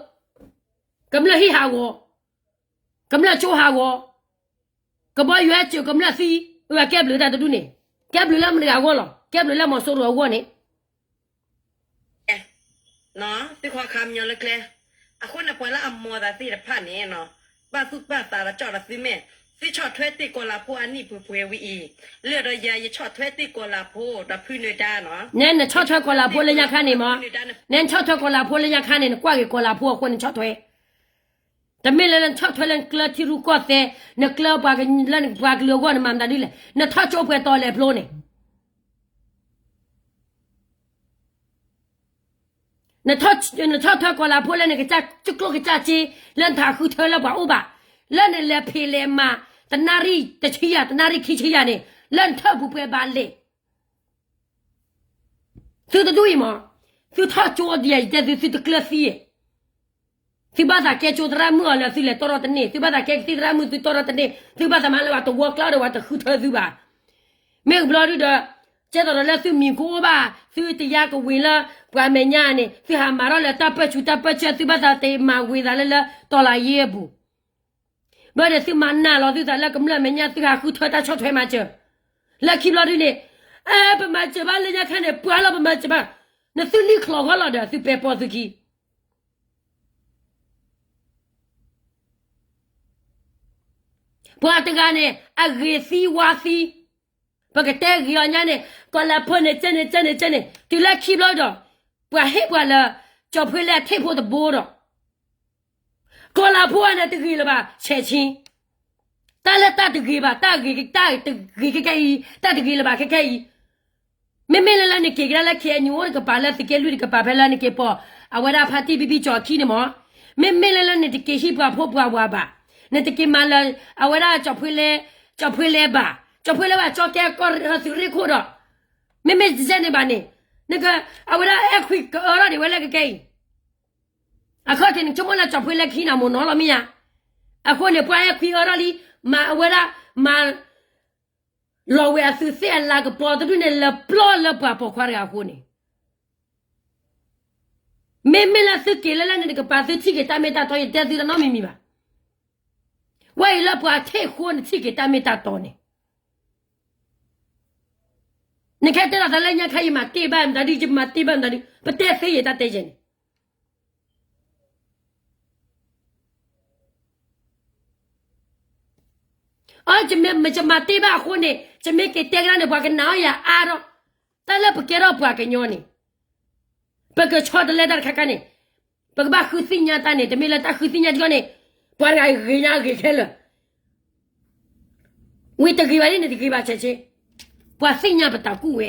ကမျၢၢ်ဟံၣ်ဟးဂီၤ, ကမျၢၢ်ကၠိဟးဂီၤ, ကဘီယူၤဟဲစၢၤကမျၢၢ်သံ, အဝဲကဲဘျုးတၢ်တဒူၣ်န့ၣ်, ကဲဘျုးလၢမတၤတဂၤအဂီၢ်လီၤ, ကဲဘျုးလၢမီၤစိရိၤအဂီၢ်န့ၣ် သုခီခးပယီၤလၢကျဲ, အဃိန့ၣ်ပှၤလၢအမၤသးသ့ၣ်တဖၣ်န့ၣ်, ဘၣ်သူၣ်ဘၣ်သးဒီးကၠီၣ်ဒီးသုမ့ၢ်, သုဆီၣ်ထွဲတ့ၢ်ကီၤလၤဖိအနံၣ်ပှဲၤပှဲၤဝံၤအံၤ, လၢဒီးယၤယဆီၣ်ထွဲတ့ၢ်ကီၤလၤဖိဒီးဖုနၢၤဒါနီၤ, နဲနဆီၣ်ထွဲကီၤလၤဖိလၢညါခါန့ၣ်မး, နဲနဆီၣ်ထွဲကီၤလၤဖိလၢညါခါန့ၣ် နကွၢ်က့ၤကီၤလၤဖိအဃိန့ၣ်ဆီၣ်ထွဲ တမ့ၢ်လၢနဆီၣ်ထွဲလၢနကျၢၤထံရူၢ်ကီၢ်သဲး, နကျၢၤပှၤလၢနပှၤကလုာ်အဂီၢ်န့ၣ်မၤမတၤဒ်လဲၣ်, နထီၣ်ကၠိပှဲၤတီၤလဲၤဖျိန့ၣ်, နဆီၣ်ထွဲကီၤလၤဖိလၢနကစၢ်ကၠိကျိၣ်ကစၢ်စ့, လၢနတၢ်ဃုထၢလၢပှၤအိၣ်ဘၣ်, လၢနလဲၤဖံးလဲၤမၤ, တနၣ်ရံၣ်တဆံယၤ တနၣ်ရံၣ်ခံဆံယၤန့ၣ်, လၢနထၢၣ်ပူၤပှဲၤဘၣ်လဲၣ် သုတဒူၣ်အံၤမး, သုထီၣ်ကၠိဒ်ယတဲသု သုတကျၢၤသံ, သုဘၣ်သးကဲကၠိသရၣ်မုၣ်အီၤလၢသုလဲၤတီၢ်ထီၣ်တန့ၢ်, သုဘၣ်သးကဲကသံၣ်သရၣ်မုၣ်သုတီၢ်ထီၣ်တန့ၢ်, သုဘၣ်သးမၤလၢပှၤတဝီကျါဒီးပှၤတဃုထၢသုဘၣ်. မ့ၢ်ကဘျီဒုဒီး, ကဲသိးဒီးလၢသုမံၤကအိၣ်ဘၣ်, သုတယါကဝ့ၤလၢပှၤမဲာ်ညါန့ၣ်, သုဟးမၤထီၣ်လၢတၢ်ပၢၢ်ဆူးတၢ်ပၢၢ်ဆၢ သုဘၣ်သးတမၤဝ့ၤသးလၢလၢတီၤလၤယ့အပူၤ ဘျီန့ၣ်သုမၤနၢၤလီၤသုသးလၢကမျၢၢ်မဲာ်ညါ သုဟးဃုထၢတၢ်ဆီၣ်ထွဲမၤစၢၤ, လၢခံဘျီဒုန့ၣ်, အဲ ပမၤစၢၤဘၣ်လၢညါခါန့ၣ် ပှၤလီၤပမၤစၢၤဘၣ်, နသုလံၣ်ချီၣ်ဂီၢ်လီၤဒီးသုပဲာ်ပီသုခံ ပှၤတဂၤန့ၣ် အဂ့ၤသံဝါသံ, ပကတဲဂ့ၤအီၤညါန့ၣ်, ကီၤလၤဖိန့ၣ် ကဲန့ၣ် ကဲန့ၣ် ကဲန့ၣ်, တုၤလၢခံဘျီဒီး, ပှၤဟ့ၣ်ပှၤလၢ, ကၠီၤဖှ့လၢအထံၣ်ဖိတဘိဒီး, ကီၤလၤဖိန့ၣ်တဂ့ၤလၢၤဘၣ် ဆဲးဆ့, တၢ်လၢတၢ်တဂ့ၤဘၣ်, တၢ်ဂ့ၤ, တၢ်တဂ့ၤခဲခဲအံၤ, တၢ်တဂ့ၤလၢၤဘၣ်ခဲခဲအံၤ မ့မ့ၢ်လၢလၢနက့ၤကဒါလၢ KNU အိၣ်တကပၤလၢသုးက့လွံၢ်တကပၤ ဖဲလၢနက့ၤပိာ်အဝဲဒၣ်ဖါတံၢ်ဘံၣ်ဘံၣ်ကၠီၤခံန့ၣ်မး, မ့မ့ၢ်လၢလၢနတက့ၤဟံၣ်ပှၤဖိပှၤဝၤဘၣ်, နတက့ၤမၤလၢ အဝဲဒၣ်ကၠီၤဖှ့လဲ, ကၠီၤဖှ့လဲဘၣ်, ကၠီၤဖှ့လဲဝဲကၠီကဲကီၢ်သုးရ့ၣ်ခိၣ်ဒီး, မ့မ့ၢ်ကဲန့ၣ်ဘၣ်န့ၣ်, နက, အဝဲဒၣ်အဲၣ်ခွံကအၢထီၣ်ဒံးဝဲလၢကကဲအံၤ အခီၣ်ထံးန့ၣ် ဆိကမိၣ်လၢကၠီၤဖှ့လဲခံန့ၣ်မိၢ်နီၤလီၤမ့ၢ်ဧါ, အဃိန့ၣ် ပှၤအဲၣ်ခွံအၢထီၣ်လံ, မၤအဝဲဒၣ်, မၤ, လီၤဝဲအသုးသ့ၣ်အလၤကပီၤတဒူၣ်န့ၣ် လဲၤပျီလၢပှၤပိာ်ခွါတဂၤအဃိန့ၣ်, မ့မ့ၢ်လၢသုက့ၤလၢလၢနတကပၤသုထံၣ်က့ၤတၢ်မ့ၢ်တၢ်တီ ယတဲသုတနီတမံၤမံၤဘၣ်, ဝဲအံၤလၢပှၤထံၣ်ဃိနထံၣ်က့ၤတၢ်မ့ၢ်တၢ်တီန့ၣ် နကဲတဲလီၤသးလၢညါခါအံၤမၤတ့ၢ်ဘၣ်မတၤဒု ယမၤတ့ၢ်ဘၣ်မတၤဒု ပတဲသ့ယဲတၢ်တဲယဲန့ၣ်, အ, ယမၤတ့ၢ်ဘၣ်အဃိန့ၣ် ယမ့ၢ်က့ၤတဲကဒါန့ၣ် ပှၤကနာ်အီၣ်ယၤအါထီၣ်, တၢ်လၢပကဲထီၣ်ပှၤကညီန့ၣ် ပကဆီတလဲတၢ်တခါခါန့ၣ် ပကဘၣ်ဃုသ့ၣ်ညါတၢ်န့ၣ် တမ့ၢ်လၢတၢ်ဃုသ့ၣ်ညါကီန့ၣ် ပှၤတဂၤဂ့ၤညါဂ့ၤခဲလၢာ် ဝံၤတဂ့ၤဘၣ်ဒ်န့ၣ်တဂ့ၤဘၣ်ဆဲးဆ့, ပှၤသ့ၣ်ညါပတၢ်ကူၣ်ဝဲ,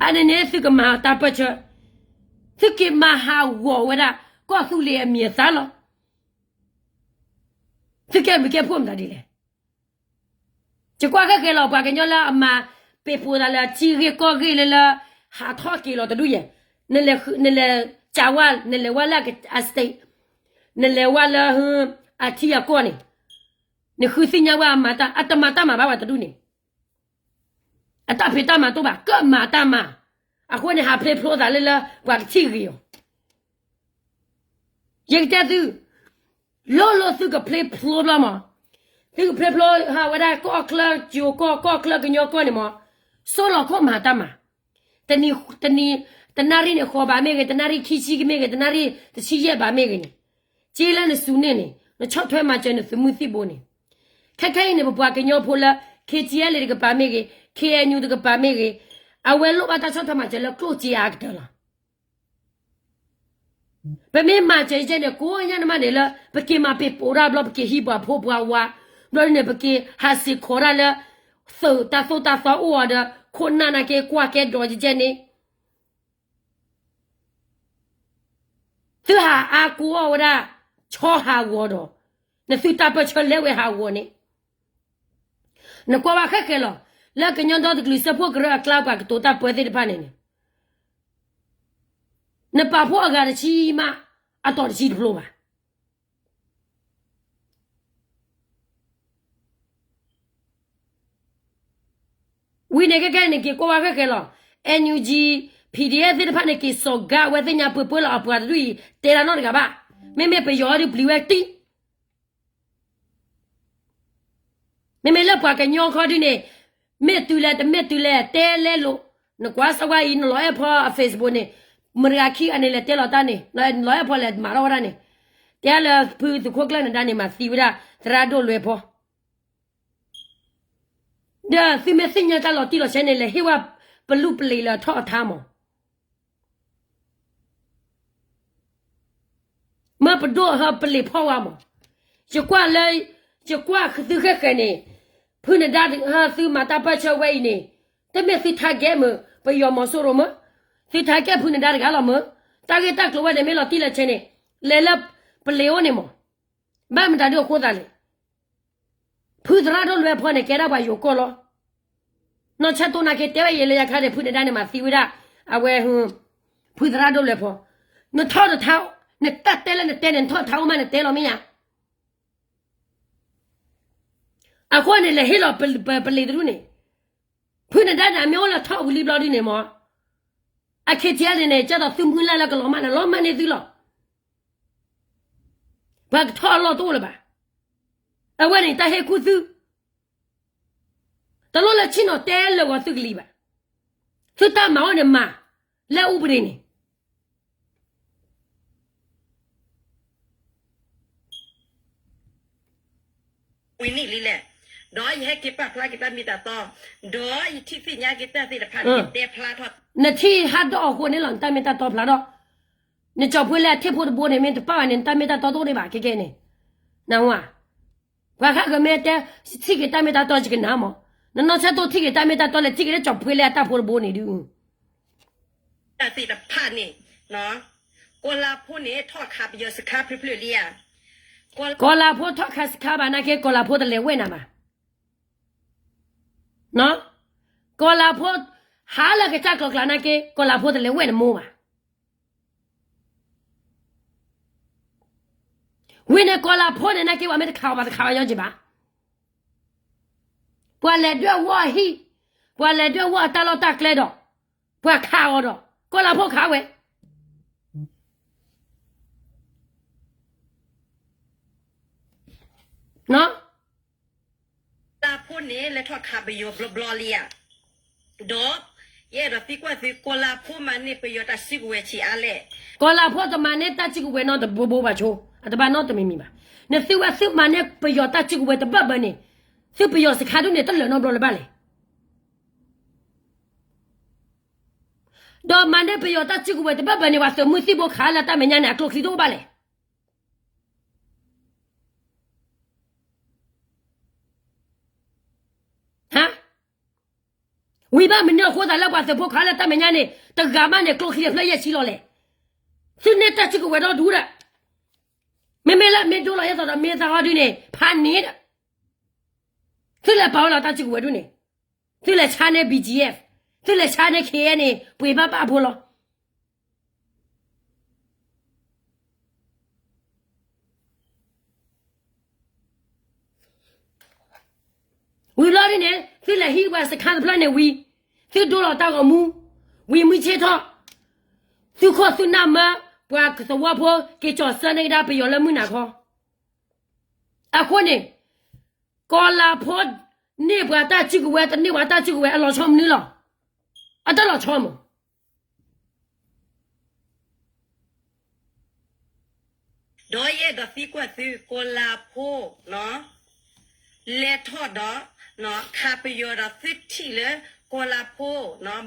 အန့ၣ်န့ၣ်သုကမၤတၢ်ပၢၢ်ဆၢ, သုက့ၤမၤဟးဂီၤဝဲဒၣ် ကီၢ်သူလ့ၤအမံၤအသၣ်လီၤ. သုကဲဘျုးကဲဖှိၣ်မတၤဒ်လဲၣ်. ယကွၢ်ဃဲဃဲလီၤ ပှၤကညီလၢအမၤပ့ၤပိာ်သးလၢအထံဂ့ၢ်ကီၢ်ဂ့ၢ်လၢလၢ ဟးထီၣ်က့ၤလီၤတဒူၣ်ယဲၢ်, နလဲၤကးဝါ နလဲၤဝဲလၢအ state, နလဲၤဝဲလၢ အထံအကီၢ်န့ၣ်, နဃုသ့ၣ်ညါဝဲအမၤတၢ် အတမၤတၢ်မၤဘၣ်ဝဲတဒူၣ်န့ၣ် အတၢ်ဖံးတၢ်မၤတအိၣ်ဘၣ် ကမၤတၢ်မၤ, အဃိန့ၣ် ဟးဖျ့ဖျိသးလၢလၢပှၤကထံၣ်ဂ့ၤအီၤ ယကတဲသု, လိၣ်လိၣ်သုကဖျ့ဖျိဘျီမး, သုကဖျ့ဖျိဟးဝဲဒၣ်ကီၢ်ချၢကၠိကီၢ် ကီၢ်ချၢကညီကီၢ်န့ၣ်မး, စိၢ်လီၤခိၣ်မၤတၢ်မၤ, တနံၤ တနံၤ တနၣ်ရံၣ်န့ၣ်ဃီဘၣ်မ့ၢ်ဂ့ၤ တနၣ်ရံၣ်ခံဆံကမ့ၢ်ဂ့ၤ တနၣ်ရံၣ်တဆံယဲၢ်ဘၣ်မ့ၢ်ဂ့ၤန့ၣ်, က့လၢနစူၤန့ၢ်န့ၣ် နဆီၣ်ထွဲမၤစၢၤနသုးမုၢ်သံၣ်ဘိန့ၣ်, ခဲခဲအံၤန့ၣ် ပပှၤကညီဖိလၢ KTLA တကပၤမ့ၢ်ဂ့ၤ KNU တကပၤမ့ၢ်ဂ့ၤ, အဝဲလိၣ်ဘၣ်တၢ်ဆီၣ်ထွဲမၤစၢၤလၢကျိၣ်စ့အါကတၢၢ်လီၤ. ပမ့ၢ်မၤစၢၤယဲန့ၣ် ကိးညါနမးန့ၣ်လၢ ပက့ၤမၤပ့ၤပိာ်တၢ်ဘျီ ပက့ၤဟံးပှၤဖိပှၤဝါ, ဘျီဒ်န့ၣ် ပက့ၤဟးစံၣ်ခီးတၢ်လၢ သုးတၢ်သိၣ်တၢ်သီအိၣ်အီၤဒီး ခိၣ်နၢ်နာ်က့ ကွၢ်ကဲဒီးယဲန့ၣ် သုဟးအါကိးအီၣ်ဝဲဒၣ် ဆီဟးဂီၤဒီး နသုတၢ်ပၢၢ်ဆၢလဲဝဲဟးဂီၤန့ၣ်, နကွၢ်ဘၣ်ဃဲဃဲလီၤ, လၢကညီဒီတကလုာ်စၢဖှိၣ်ကရၢအကျါပှၤကတိၤတၢ်ပၢသ့ၣ်တဖၣ်န့ၣ်န့ၣ် နပာ်ဖှိၣ်အဂၤတဆံမး အတီၤတဆံတဖျိဘၣ်. ဝံၤန့ၣ်ခဲခဲန့ၣ် က့ၤကွၢ်ဝဲဃဲဃဲလီၤ, NUG, PDF သ့ၣ်တဖၣ်န့ၣ် က့ၤစိာ်ကါဝဲသ့ၣ်ညါပှဲၤပှဲၤလီၤ အပှၤတဒူၣ်အံၤ တဲတၢ်နီတဂၤဘၣ်, မ့မ့ၢ်ပယီၤဒုးပျံၤဝဲတံၢ် မ့မ့ၢ်လၢပှၤကညီခီဒုန့ၣ်, မ့ၢ်တုၤလဲၣ်တမ့ၢ်တုၤလဲၣ် တဲလဲလိာ်, နကွၢ်စၢဝါအံၤ နလီၤအဲၣ်ဖီအ Facebook န့ၣ်, မတဂၤခံဂၤန့ၣ် လဲၤတဲလီၤတၢ်န့ၣ်, လီၤအဲၣ်ဖီလဲၤမၤထီၣ်ဝဲဒၣ်န့ၣ်, တဲလၢဖုသုးခိၣ်ကျၢၢ်နဒါန့ၣ် မၤသံဝဲဒၣ် သရၣ်ဒိၣ်လွဲဖီ ဒီးသုမ့ၢ်သ့ၣ်ညါတၢ်လီၤတံၢ်လီၤဆဲးန့ၣ် လဲၤဟ့ၣ်ဝဲပလူၢ်ပလ့ၤလၢအထီၣ်အထါမး, မၢပဒိၣ်ဟၢပလ့ၤဖီၣ်ဝါမး, ယကွၢ်လၢ, ယကွၢ်သုဃဲဃဲန့ၣ်, ဖုနဒါဟၢသုမၤတၢ်ပၢၢ်ဆၢဝဲအံၤန့ၣ်, တမ့ၢ်သု target မၢ, ပယီၤမီၤစိရိၤမၢ, သု target ဖုနဒါတဂၤလီၤမၢ, တၢ်ဂ့ၢ်တၢ်ကျိၤဝဲန့ၣ် မ့ၢ်လီၤတံၢ်လီၤဆဲးန့ၣ်, လဲၤလၢပလ့ၤအိၣ်န့ၣ်မး, ဘၣ်မတၤဒုအဃိသးလဲၣ် ဖုသရၣ်ဒိၣ်လွဲဖီန့ၣ် ကဲဒၣ်ပှၤယိၤကီၢ်လီၤ. နီၢ်ဆၣ်တိၢ်နာ်က့တဲဝဲယဲလၢယခါန့ၣ် ဖုနဒါန့ၣ်မၤသံဝဲဒၣ်, အဝဲ, ဖုသရၣ်ဒိၣ်လွဲဖီ, နထီၣ်တထါ, နတၢ်တဲလၢနတဲန့ၣ် နထီၣ်တထါအိၣ်မးနတဲလီၤမ့ၢ်ညါ. အဃိန့ၣ် လဲၤဟ့ၣ်လီၤပလ့ၤတဒူၣ်န့ၣ်, ဖုနဒါန့ၣ် အမ့ၢ်အိၣ်လၢထီၣ်ဝံၤလံဘျီဒုန့ၣ်မး, အ KTLA န့ၣ် ကၢ်သိးသုမုၢ်လၢ်လၢကလီၤမၢ်န့ၣ် လီၤမၢ်န့ၢ်သုလီၤ. ပှၤကထီၣ်အလီၢ်တအိၣ်လၢၤဘၣ်. အဝဲန့ၣ်တၢ်ဟ့ၣ်ကူၣ်သု, တလိၣ်လၢဆ့ၣ်နီၤတဲလၢာ်ဂီၤသုကလံၤဘၣ်. သုတၢ်မၤအိၣ်န့ၣ်မၤ, လၢအူပဒ့န့ၣ် ဝံၤနံၣ်လံလဲၣ်, ဒီးယဟဲက့ၤပာ်ဖျါက့ၤတၢ်မ့ၢ်တၢ်တီ, ဒီးယထံၣ်သ့ၣ်ညါက့ၤတၢ်သ့ၣ်တဖၣ်န့ၣ် တဲဖျါထီၣ်, နထံၣ်ဟးဒီးအဃိန့ၣ်လီၤ နတၢ်မ့ၢ်တၢ်တီဖျါထီၣ်, နကၠီၤပှ့ၤလၢအထံၣ်ဖိတဘိန့ၣ် မ့ၢ်တပာ်ဘၣ်န့ၣ် နတၢ်မ့ၢ်တၢ်တီတအိၣ်ဒံးဘၣ်ခဲကဲန့ၣ်, နဝၤ, ပှၤဃၣ်ဂၤမ့ၢ်တဲ, ထံၣ်က့ၤတၢ်မ့ၢ်တၢ်တီယကနၣ်မး, နနီၢ်ဆၢတိၢ်ထံၣ်က့ၤတၢ်မ့ၢ်တၢ်တီလဲၣ် ထံၣ်က့ၤလၢကၠီၤပှ့ၤလၢအတၢ်ဖိတဘိန့ၣ်ဒုး တၢ်သ့ၣ်တဖၣ်န့ၣ်, ကီၤလၤဖိန့ၣ် ထီၣ်ခးပယီၤစခါဖျၢၣ်ဖျၢၣ်လံဧါ, ကီၤလၤဖိထီၣ်ခးစခါဘၣ်နာ်က့ ကီၤလၤဖိတလဲၤဝဲနၤဘၣ်, ကီၤလၤဖိ, ဟးလၢကစၢ်ကျီၤကျါနာ်က့ ကီၤလၤဖိတလဲၤဝဲနမိၢ်ဘၣ်. ဝံၤန့ၣ်ကီၤလၤဖိန့ၣ်နာ်က့ ပှၤမ့ၢ်တခးအီၤဘၣ်တခးအီၤညီက့ၤဘၣ်, ပှၤလဲၤဒွဲၣ်ဝီအဟံၣ်, ပှၤလဲၤဒွဲၣ်ဝီအတၢ်လီၢ်တၢ်ကျဲဒီး, ပှၤခးအီၤဒီး, ကီၤလၤဖိခးဝဲ ကီၤလၤဖိန့ၣ် လဲၤထီၣ်ခးပယီၤဘျီဘျီလံဧါ, ဒီး, ယအဲၣ်ဒိးသံကွၢ်သု ကီၤလၤဖိမၤန့ၢ်ပယီၤတၢ်စုကဝဲၤဆံးအါလဲၣ်, ကီၤလၤဖိတမၤန့ၢ်တၢ်စုကဝဲၤနီတဘိဘိဘၣ်ဆိ, အတဘၣ်နီတမံၤမံၤဘၣ်, နသုဝဲသုမၤန့ၢ်ပယီၤတၢ်စုကဝဲၤတဘၣ်ဘၣ်န့ၣ်, သုပယီၤစခါဒုးန့ၣ် တလၢာ်နီတဘျီလၢၤဘၣ်လဲၣ်. ဒီးမၤန့ၢ်ပယီၤတၢ်စုကဝဲၤတဘၣ်ဘၣ်န့ၣ် ပှၤသုးမုၢ်သံၣ်ဘိခးလၢတၢ်မဲာ်ညါန့ၣ် အကျိချံတအိၣ်ဘၣ်လဲၣ်. ဟါ, ဝံၤဘၣ်မနုၤအဃိသးလၢပှၤသုးဖိခးလၢတၢ်မဲာ်ညါန့ၣ် တဂၤမးန့ၣ် ကျိချံအဖျၢၣ်ယဲၢ်ဆံလီၤလဲၣ်. သုန့ၢ်တၢ်စုကဝဲၤဒီဒူၣ်ဒီး မ့မ့ၢ်လၢမ့ၢ်ဒိလီၤယဲၢ်သိးဒီးမ့ၢ်သးဟီဒုန့ၣ် ဖးန့ၣ်ဒီး သုလဲၤပာ်ဝဲလီၤတၢ်စုကဝဲၤဒုန့ၣ်, သုလဲၤဆါန့ၢ် B G F, သုလဲၤဆါန့ၢ် K N A န့ၣ် ပှ့ၤဘၣ်ဘၣ်ဖိလီၤ. ဝံၤဘျီဒ်န့ၣ် သုလဲၤဟံးပှၤစခါတဖျၢၣ်န့ၣ်ဝံၤ, သုဒိလီၤတၢ်ဂီၤမူ, ဝံၤမုၢ်ဆ့ၣ်ထီၣ်, သုခိၣ်သုနၢ်မၢ ပှၤသဝီဖိ က့ၤကၠီၤစၢန့ၢ်ကဒါပယီၤလၢမုၢ်နၤခီ. အဃိန့ၣ် ကီၤလၤဖိန့ၢ်ပှၤတၢ်စုကဝဲၤ တန့ၢ်ပှၤတၢ်စုကဝဲၤ အလီၤဆီမနုၤလီၤ. အတလီၤဆီမး. ဒီးယအဲၣ်ဒိးသံကွၢ်သု ကီၤလၤဖိ လဲၤထီၣ်ဒီး ခးပယီၤဒီးသုထံၣ်လၢ ကီၤလၤဖိ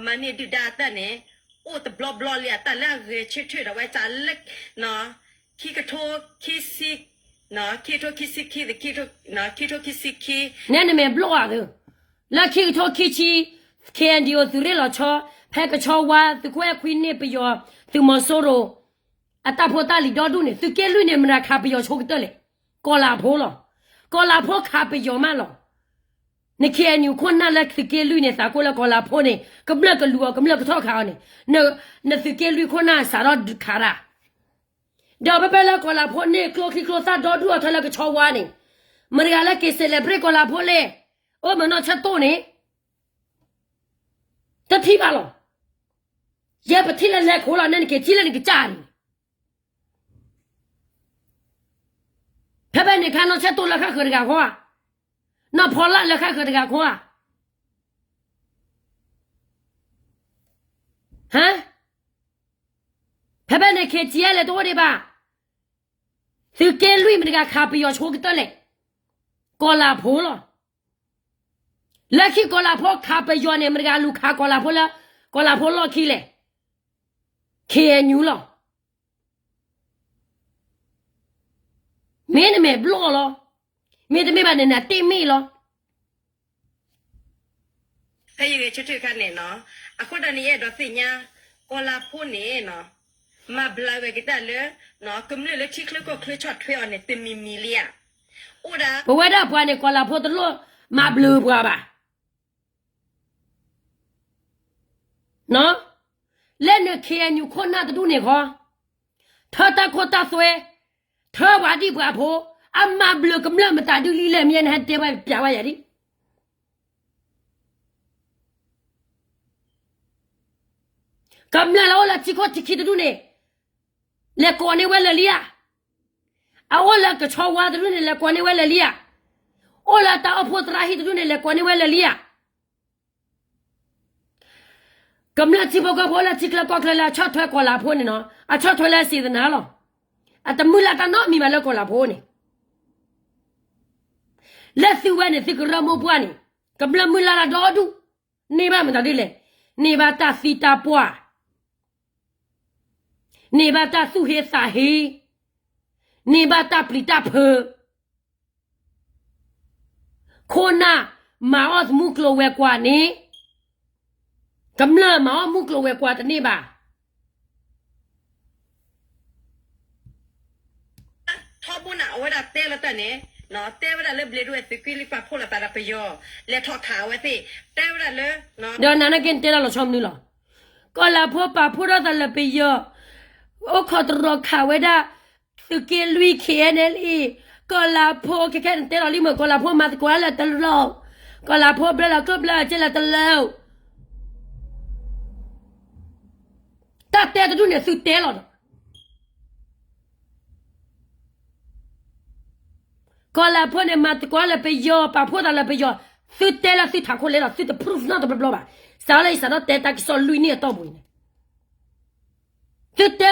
မၤန့ၢ်ဒုၣ်ဒါအတၢ်န့ၣ် အိၣ်တဘျီဘျီလံ အတၢ်လၢအဂဲၤဆၢထၢၣ်ဒီးဝဲတၢ်လၢ ခံကထိ ခံဆံ ခံကထိခံဆံခံ ခံကထိခံဆံခံ နဲနမဲာ်ဘျီၣ်ဧါသု, လၢခံကထိခံဆံ K N D O သုးရ့ၣ်လီၤဆီ, ဖဲကဆီဝါ သုးခိၣ်အဲၣ်ခွံန့ၢ်ပယီၤ သုးမီၤစိရိၤ အတၢ်ဖိတၢ်လံၤဒီဒူၣ်န့ၣ် သုးက့လွံၢ်န့ၣ် မတၤခးပယီၤဆိကတၢၢ်လဲၣ်, ကီၤလၤဖိလီၤ. ကီၤလၤဖိခးပယီၤမးလီၤ. န K N U ခိၣ်နၢ်လၢသုးက့လွံၢ်န့ၣ် သးကိၢ်လၢကီၤလၤဖိန့ၣ် ကမျၢၢ်ကလူၤအီၤ ကမျၢၢ်ကထီၣ်ခးအီၤန့ၣ်, နသုးက့လွံၢ်ခိၣ်နၢ်စးထီၣ်ခးတၢ် ဒီးဖဲဖဲလၢကီၤလၤဖိန့ၢ်ကျိချံကျိသၣ်ဒီဒူၣ်အီၤထီလၢကဆီဝါန့ၣ်, မတၤတဂၤလၢက့ၤ celebrate ကီၤလၤဖိလဲၣ်, အိၣ်မ့ၢ်နီၢ်ဆၢတိၢ်န့ၣ်, တထံၣ်ဘၣ်လီၤ. ယဲပထံၣ်လၢလဲၤခိလီၤ နဲနက့ၤထံၣ်လၢနကစၢ်န့ၣ်, ဖဲဖဲန့ၣ်ခါနီၢ်ဆၢတိၢ်လၢဃၣ်ဃၢၤတဂၤဃီဧါ, နီၢ်ဖီလၢ်လၢဃၣ်ဃၢၤတဂၤဃီဧါ, ဟါ ဖဲဖဲန့ၣ် K T L လဲၤတအိၣ်ဒံးဘၣ်, သုးက့လွံၢ်မတၤတဂၤခးပယီၤဆိကတၢၢ်လဲၣ်, ကီၤလၤဖိလီၤ. လၢခံကီၤလၤဖိခးပယီၤန့ၣ် မတၤတဂၤလူၤခးကီၤလၤဖိလၢ ကီၤလၤဖိလီၢ်ခံလဲၣ်, K N U လီၤ. မ့ၢ်နမဲာ်ဘျီၣ်လီၤ, မ့တမ့ၢ်ဘၣ်န့ၣ် နတ့ၢ်မ့ၢ်လီၤ. ဖဲယဂဲၤဆၢထၢၣ်ခါန့ၣ်နီၤ, အဃိဒီးန့ၣ် ယအဲၣ်ဒိးသ့ၣ်ညါ ကီၤလၤဖိန့ၣ်နီၤ, မၤဘျါဝဲက့ၤတၢ်လၢ ကမျၢၢ်လၢထံချၢကီၢ်ချၢဆီၣ်ထွဲအီၤန့ၣ် တမံၤမံၤလံဧါ. အိၣ်ဒၣ် ပဝဲဒၣ်ပှၤန့ၣ် ကီၤလၤဖိတလိၣ်မၤဘျါပှၤဘၣ်. လၢန K N U ခိၣ်နၢ်တဒူၣ်န့ၣ်ဃီ, ထၢတၢ်ခိတၢ်သွဲ, ထၢပှၤဒံၣ်ပှၤဖိ, အမၤဘျါကမျၢၢ်မတၤဒုလံလဲၣ် မ့ၢ်နဟဲတဲဝဲပျးဝဲယၤဒ် ကမျၢၢ်လၢအိၣ်လၢထံခိၣ်ထံခံတဒူၣ်န့ၣ် လဲၤကိးန့ၢ်ဝဲလၢာ်လံဧါ. အအိၣ်လၢကဆီဝါတဒူၣ်န့ၣ် လဲၤကိးန့ၢ်ဝဲလၢာ်လံဧါ. အိၣ်လၢတၢ်အိၣ်ဖှိၣ်သရၣ်ဟံၣ်တဒူၣ်န့ၣ် လဲၤကိးန့ၢ်ဝဲလၢာ်လံဧါ. ကမျၢၢ်ထံဖိကီၢ်ဖိလၢထံချၢကီၢ်ချၢလၢအဆီၣ်ထွဲကီၤလၤဖိန့ၣ်နီၤ, အဆီၣ်ထွဲလၢစံးသနာ်လီၤ. အတမုၢ်လၢ်တၢ်နီတမံၤဘၣ်လၢကီၤလၤဖိန့ၣ် လၢသုဝဲန့ၣ် သုကရၢမိၢ်ပှၢ်န့ၣ် ကမျၢၢ်မုၢ်လၢ်တၢ်ဒီဒူၣ်, န့ၢ်ဘၣ်မတၤဒ်လဲၣ်, န့ၢ်ဘၣ်တၢ်သံတၢ်ပှၢ်, န့ၢ်ဘၣ်တၢ်သူၣ်ဟ့သးဟ့, န့ၢ်ဘၣ်တၢ်ပျံၤတၢ်ဖုး, ခိၣ်နၢ်မၤအီၣ်မုၢ်ကျိၤဝဲၤကွာ်န့ၣ် ကမျၢၢ်မၤအီၣ်မုၢ်ကျိၤဝဲၤကွာ်တန့ၢ်ဘၣ်. ထီဘိန့ၣ် အဝဲဒၣ်တဲလီၤတၢ်န့ၣ်, တဲဝဲဒၣ်လၢဘျ့ဒိဝဲၢ်သုးက့လွံၢ်ပာ်ဖှိၣ်လိာ်သးဒီးပယီၤ လဲၤထီၣ်ခးအဝဲသ့ၣ်, တဲဝဲဒၣ်လၢ ဒီးနၤနာ်က့နတဲဒၣ်လီၤဆီမနုၤလီၤ. ကီၤလၤဖိပာ်ဖှိၣ်ထီၣ်သးလၢပယီၤ, အိၣ်ခိးတရီၤခးဝဲဒၣ် သုးက့လွံၢ် K N L A, ကီၤလၤဖိခဲခဲနတဲလီၤလံမ့ၢ် ကီၤလၤဖိမၤသကိးလၢတလိၤ, ကီၤလၤဖိဘျၢလီၤကျိၣ်ဘျၢလီၤစ့လၢတလိၤ တၢ်တဲတဒူၣ်န့ၣ်သုတဲလီၤဒီး ကီၤလၤဖိန့ၣ် မၤသကိးလၢပယီၤ ပာ်ဖှိၣ်သးလၢပယီၤ, သုတဲလၢသုထးခိၣ်လဲလီၤ, သုတ proof နီတဘျီဘျီဘၣ်. စးလၢယစးထီၣ်တဲတၢ်ကစီၣ်လွံၢ်နံၣ်အတီၢ်ပူၤန့ၣ် သုတဲ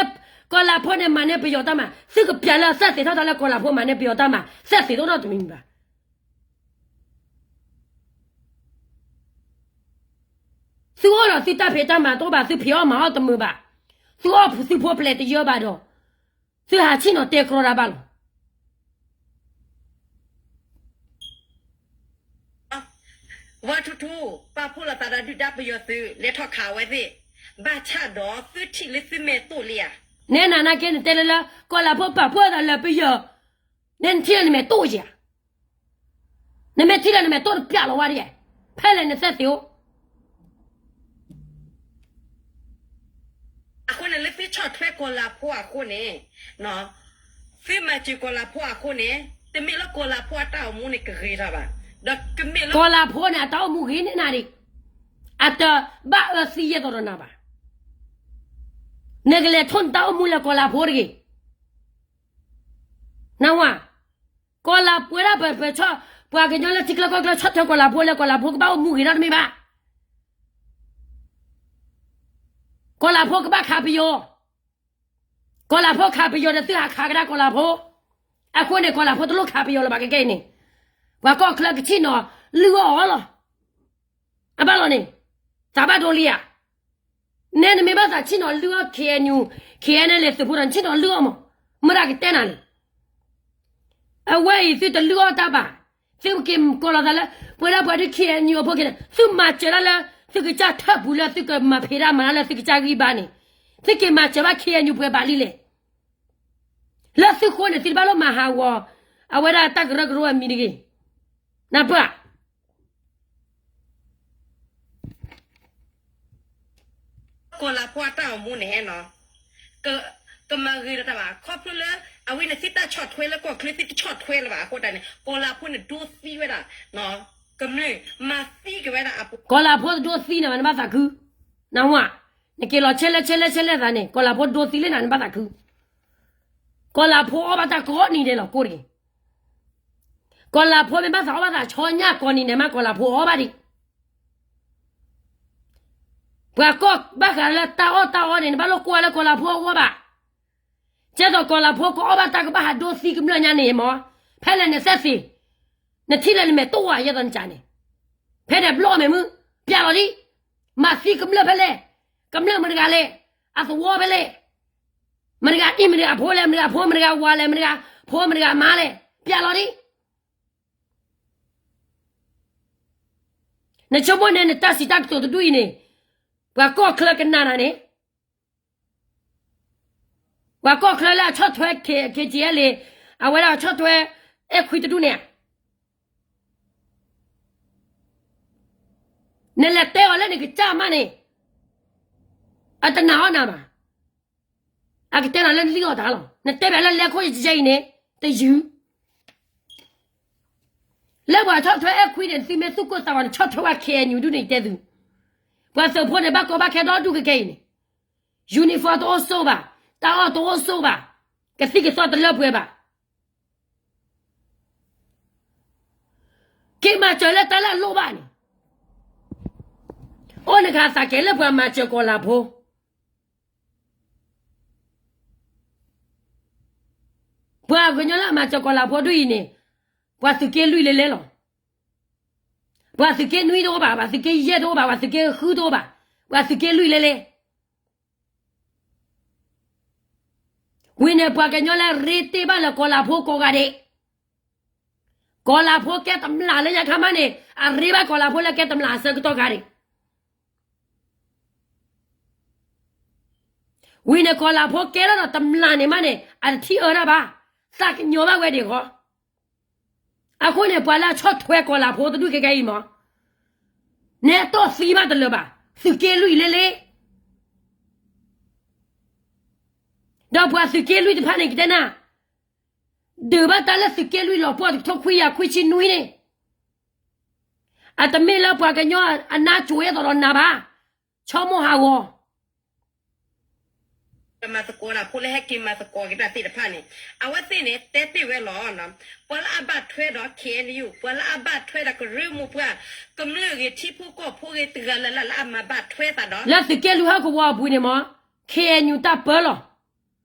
ကီၤလၤဖိန့ၣ် မၤန့ၢ်ပယီၤတၢ်မၤ, သုကပျးလၢသ့ၣ်သ့ၣ်ထီၣ်တၢ်လၢကီၤလၤဖိမၤန့ၢ်ပယီၤတၢ်မၤ, သ့ၣ်သ့ၣ်တအိၣ်နီတမံၤမံၤဘၣ်. သုအိၣ်ဒီးသုတၢ်ဖံးတၢ်မၤတအိၣ်ဘၣ်, သုဖံးအီၣ်မၤအီၣ်တမုာ်ဘၣ်, သုအီၣ်သုဖိပျဲၢ်တယၢဘၣ်ဒီး, သုဟးဆ့ၣ်နီၤတဲကြီတၢ်ဘၣ်လီၤ. ဝါထူထူ, ပာ်ဖှိၣ်လိာ်သးဒီးဒုၣ်ဒါပယီၤသုး လဲၤထီၣ်ခးဝဲသ့ၣ်, ဘၣ်ဆၣ်ဒီးသုထံၣ်လၢသုမဲာ်တိၢ်လံဧါ. နဲနၤနာ်က့ နတဲလၢလၢ ကီၢ်လၤဖိပာ်ဖှိၣ်သးလၢပယီၤ, နဲနထံၣ်လၢနမဲာ်တိၢ်ဧါ. နမ့ၢ်ထံၣ်လၢနမဲာ်တိၢ်တပျၢ်လီၤဝဲဒၣ်, ဖဲလဲၣ်နသဲသ့အိၣ် အဃိန့ၣ် လၢသုဆီၣ်ထွဲကီၢ်လၤဖိအဃိန့ၣ်, သုမၤစၢၤကီၢ်လၤဖိအဃိန့ၣ်, တမ့ၢ်လၢကီၢ်လၤဖိအတၢ်အိၣ်မူန့ၣ်ကဂ့ၤထီၣ်ဘၣ်, ဒီးကမ့ၢ်လၢ ကီၢ်လၤဖိန့ၣ် အတၢ်အိၣ်မူဂ့ၤန့ၢ်နၤဒံး, အတဘၣ်အၢသံယဲၢ်သိးဒီးနၤဘၣ်. နကလဲၤထီၣ်နတၢ်အိၣ်မူလၢကီၢ်လၤဖိတဂ့ၤ. နဝၤ, ကီၢ်လၤဖိဒၣ်ပှၤ, ပှၤကညီလၢထံချၢကီၢ်ချၢဆီၣ်ထွဲကီၢ်လၤဖိလၢကီၢ်လၤဖိကဘၣ်အိၣ်မူဂ့ၤထီၣ်တမ့ၢ်ဘၣ်. ကီၢ်လၤဖိကဘၣ်ခးပယီၤ, ကီၢ်လၤဖိခးပယီၤဒီးသုဟးခးကဒါကီၢ်လၤဖိ, အဃိန့ၣ် ကီၢ်လၤဖိတလိၣ်ခးပယီၤလၢၤဘၣ် ခဲကနံၣ်အံၤန့ၣ်, ပှၤကီၢ်ချၢကဆ့ၣ်နီၤလုၢ်အီၣ်အီၤလီၤ. အဘၣ်လီၤန့ၣ်, သးဘၣ်ဒိလံဧါ. နဲနမ့ၢ်ဘၣ်သးဆ့ၣ်နီၤလုၢ်အီၣ် KNU, KNLA သုးဖိဒီး နဆ့ၣ်နီၤလုၢ်အီၣ်မး, မတၤကတဲနၤန့ၣ်. အဝဲအံၤသုတလုၢ်အီၣ်တၢ်ဘၣ်, သုက့ၤကိးလီၤသးလၢ ပဝဲဒၣ်ပှၤဒုး KNU အဖိက့ၤန့ၣ် သုမၤစၢၤတၢ်လၢ သုကစၢ်ထၢၣ်ပူၤလၢသုကမၤဖံးတၢ်မၤတၢ်လၢသုကစၢ်ဂံၢ်ဘါန့ၣ်, သုက့ၤမၤစၢၤဘၣ် KNU ပှဲၤဘၣ်လံလဲၣ်. လၢသုဃိန့ၣ် သုတဘၣ်လိၣ်မၤဟးဂီၤ အဝဲဒၣ်တၢ်ကရၢကရိအမံၤတဂ့ၤ. နၢ်ပၢၢ် ကီၢ်လၤဖိအတၢ်အိၣ်မူန့ၣ်နီၤ, ကမၤဂ့ၤဒီးတၢ်ဘၣ်, ခီဖျိလၢ အဝဲန့ၣ်သုတၢ်ဆီၣ်ထွဲလၢကီၢ်ချၢ သုတဆီၣ်ထွဲလၢၤဘၣ်အဃိတၢ်န့ၣ် ကီၢ်လၤဖိန့ၣ်ဒိသံဝဲဒၣ်, ကမျၢၢ်မၤသံက့ၤဝဲဒၣ်အပူၤ, ကီၢ်လၤဖိတဒိသံန့ၣ်ဘၣ် နဘၣ်သးခု, နဝၤ, နက့ၤလီၤဆဲးလဲဆဲးလဲဆဲးလဲသးန့ၣ် ကီၢ်လၤဖိဒိသံလၢနၤ နဘၣ်သးခု, ကီၢ်လၤဖိအီၣ်ဘၣ်တၢ်ကိးနံၤဒဲးလီၤ ကိးတဂ့ၤ. ကီၢ်လၤဖိမ့ၢ်ဘၣ်သးအီၣ်ဘၣ်သးဆီညၣ်ကိးနံၤဒဲးမး ကီၢ်လၤဖိအီၣ်ဘၣ်ဒံး. ပှၤကိးဘၣ်ဃးလၢတၢ်အီၣ်တၢ်အီန့ၣ် နဘၣ်လိၣ်ကွၢ်လၢကီၢ်လၤဖိအဂီၢ်ဘၣ်. ကဲသိးကီၢ်လၤဖိကအီၣ်ဘၣ်တၢ်ကဘၣ်ဟးဒိသံကမျၢၢ်ညါန့ၣ်မး, ဖဲလဲၣ်နသဲသ့, နထံၣ်လၢနမဲာ်တိၢ်ဝဲယဲၢ်သိးနကၢန့ၣ်, ဖဲန့ၣ်ဘျီမဲာ်မုၢ်, ပျဲလီၤလံ, မၤသံကမျၢၢ်ဖဲလဲၣ်, ကမျၢၢ်မတၤတဂၤလဲၣ်, အသဝီဖဲလဲၣ်, မတၤတဂၤအံၤ မတၤတဂၤအဖိလဲၣ်, မတၤတဂၤအဖိ မတၤတဂၤဝၤလဲၣ်, မတၤတဂၤဖိ မတၤတဂၤမါလဲၣ်, ပျဲလီၤလံ. နဆိကမိၣ်န့ၣ် နတၢ်စံးတၢ်ကတိၤတဒူၣ်အံၤန့ၣ်, ပှၤကီၢ်ချၢကနၣ်နၤန့ၣ်, ပှၤကီၢ်ချၢလၢအဆီၣ်ထွဲ ခ့က့လ့, အဝဲဒၣ်အဆီၣ်ထွဲ အဲၣ်ခွံတဒူၣ်န့ၣ်, နလဲၤတဲအီၤလၢနကစၢ်မးန့ၣ်, အတနာ်အီၣ်နၤဘၣ်. အကတဲနၤလၢနလံၣ်အီၣ်တၢ်လီၤ. နတဲဘၣ်လၢလဲၤခိၣ်ယကဲအံၤန့ၣ်, တယုၢ် လၢပှၤဆီၣ်ထွဲအဲၣ်ခွံန့ၣ် သုမ့ၢ်သူၣ်ကိၢ်သးဂီၤန့ၣ် ဆီၣ်ထွဲဝဲ ခ့ၣ်အဲၣ်ယူၣ် ဒုးန့ၣ်တဲသု, ပှၤသုးဖိန့ၣ် ဘၣ်ကီဘၣ်ခဲဒီဒူၣ်ကဲကဲအံၤန့ၣ်, ယူနံၣ်ဖီၣ်တအိၣ်ဆိးဘၣ်, တၢ်အီၣ်တအိၣ်ဆိးဘၣ်, ကသံၣ်ကသီတလၢပှဲၤဘၣ်. က့ၤမၤစၢၤလၢတၢ်လၢအလိၣ်ဘၣ်န့ၣ်, အိၣ်နကသးကဲလၢပှၤမၤစၢၤကီၢ်လၤဖိ ပှၤကညီလၢအမၤစၢၤကီၢ်လၤဖိဒ်အံၤန့ၣ်, ပှၤသုးက့လွံၢ်လဲလဲလီၤ. ပှၤသုးက့နွံတအိၣ်ဘၣ်, ပှၤသုးက့ယဲၢ်တအိၣ်ဘၣ်, ပှၤသုးက့ဃုတအိၣ်ဘၣ်, ပှၤသုးက့လွံၢ်လဲလဲ. ဝံၤန့ၣ် ပှၤကညီလၢအရ့တ့ၢ်ဘၣ်လၢကီၢ်လၤဖိကိးဂၤဒဲး, ကီၢ်လၤဖိကဲတမျၢ်လၢညါခါမးန့ၣ် အရ့ဘၣ်ကီၢ်လၤဖိလၢကဲတမျၢ်အဆၢကတီၢ်ဂၤဒဲး. ဝံၤန့ၣ် ကီၢ်လၤဖိကဲထီၣ်ဒီးတမျၢ်န့ၣ်မးန့ၣ် အတထံၣ်အၢတၢ်ဘၣ်, သးကညီၤဘၣ်ဝဲဒၣ်ဃီ. အဃိန့ၣ် ပှၤလၢအဆီၣ်ထွဲကီၢ်လၤဖိတဒူၣ်ခဲကဲအံၤမး, နဲတိၢ်သံမးတလၢာ်ဘၣ်, သုးက့လွံၢ်လဲလဲ. ဒီးပှၤသုးက့လွံၢ်တဖၣ်န့ၣ် ကတဲနၤ, ဒုးဘၣ်တၢ်လၢသုးက့လွံၢ်လီၤပှီၢ်တကထိခွံကယၤခွံဆံနွံန့ၣ်, အတမ့ၢ်လၢပှၤကညီအနါကိၤအသိးဒီးနၤဘၣ်, ဆီမိၢ်ဟးဂီၤ ကမၤသကိးတၢ်ဖိလၢဟဲက့ၤမၤသကိးက့ၤတၢ်သ့ၣ်တဖၣ်န့ၣ်, အဝဲသ့ၣ်န့ၣ် တဲတ့ၢ်ဝဲလီၤ. ပှၤလၢအဘၣ်ထွဲဒီး ခ့ၣ်အဲၣ်ယူၣ်, ပှၤလၢအဘၣ်ထွဲဒီးကရၢမိၢ်ပှၢ်, ကမျၢၢ်ဂ့ၤ ထံဖိကီၢ်ဖိဂ့ၤ တဂၤလၢ်လၢ်လၢအမၤဘၣ်ထွဲသးဒီး လၢသုးက့လွံၢ်ဟီၣ်ကဝီၤအပူၤန့ၣ်မး, ခ့ၣ်အဲၣ်ယူၣ်တၢ်ပၢလီၤ.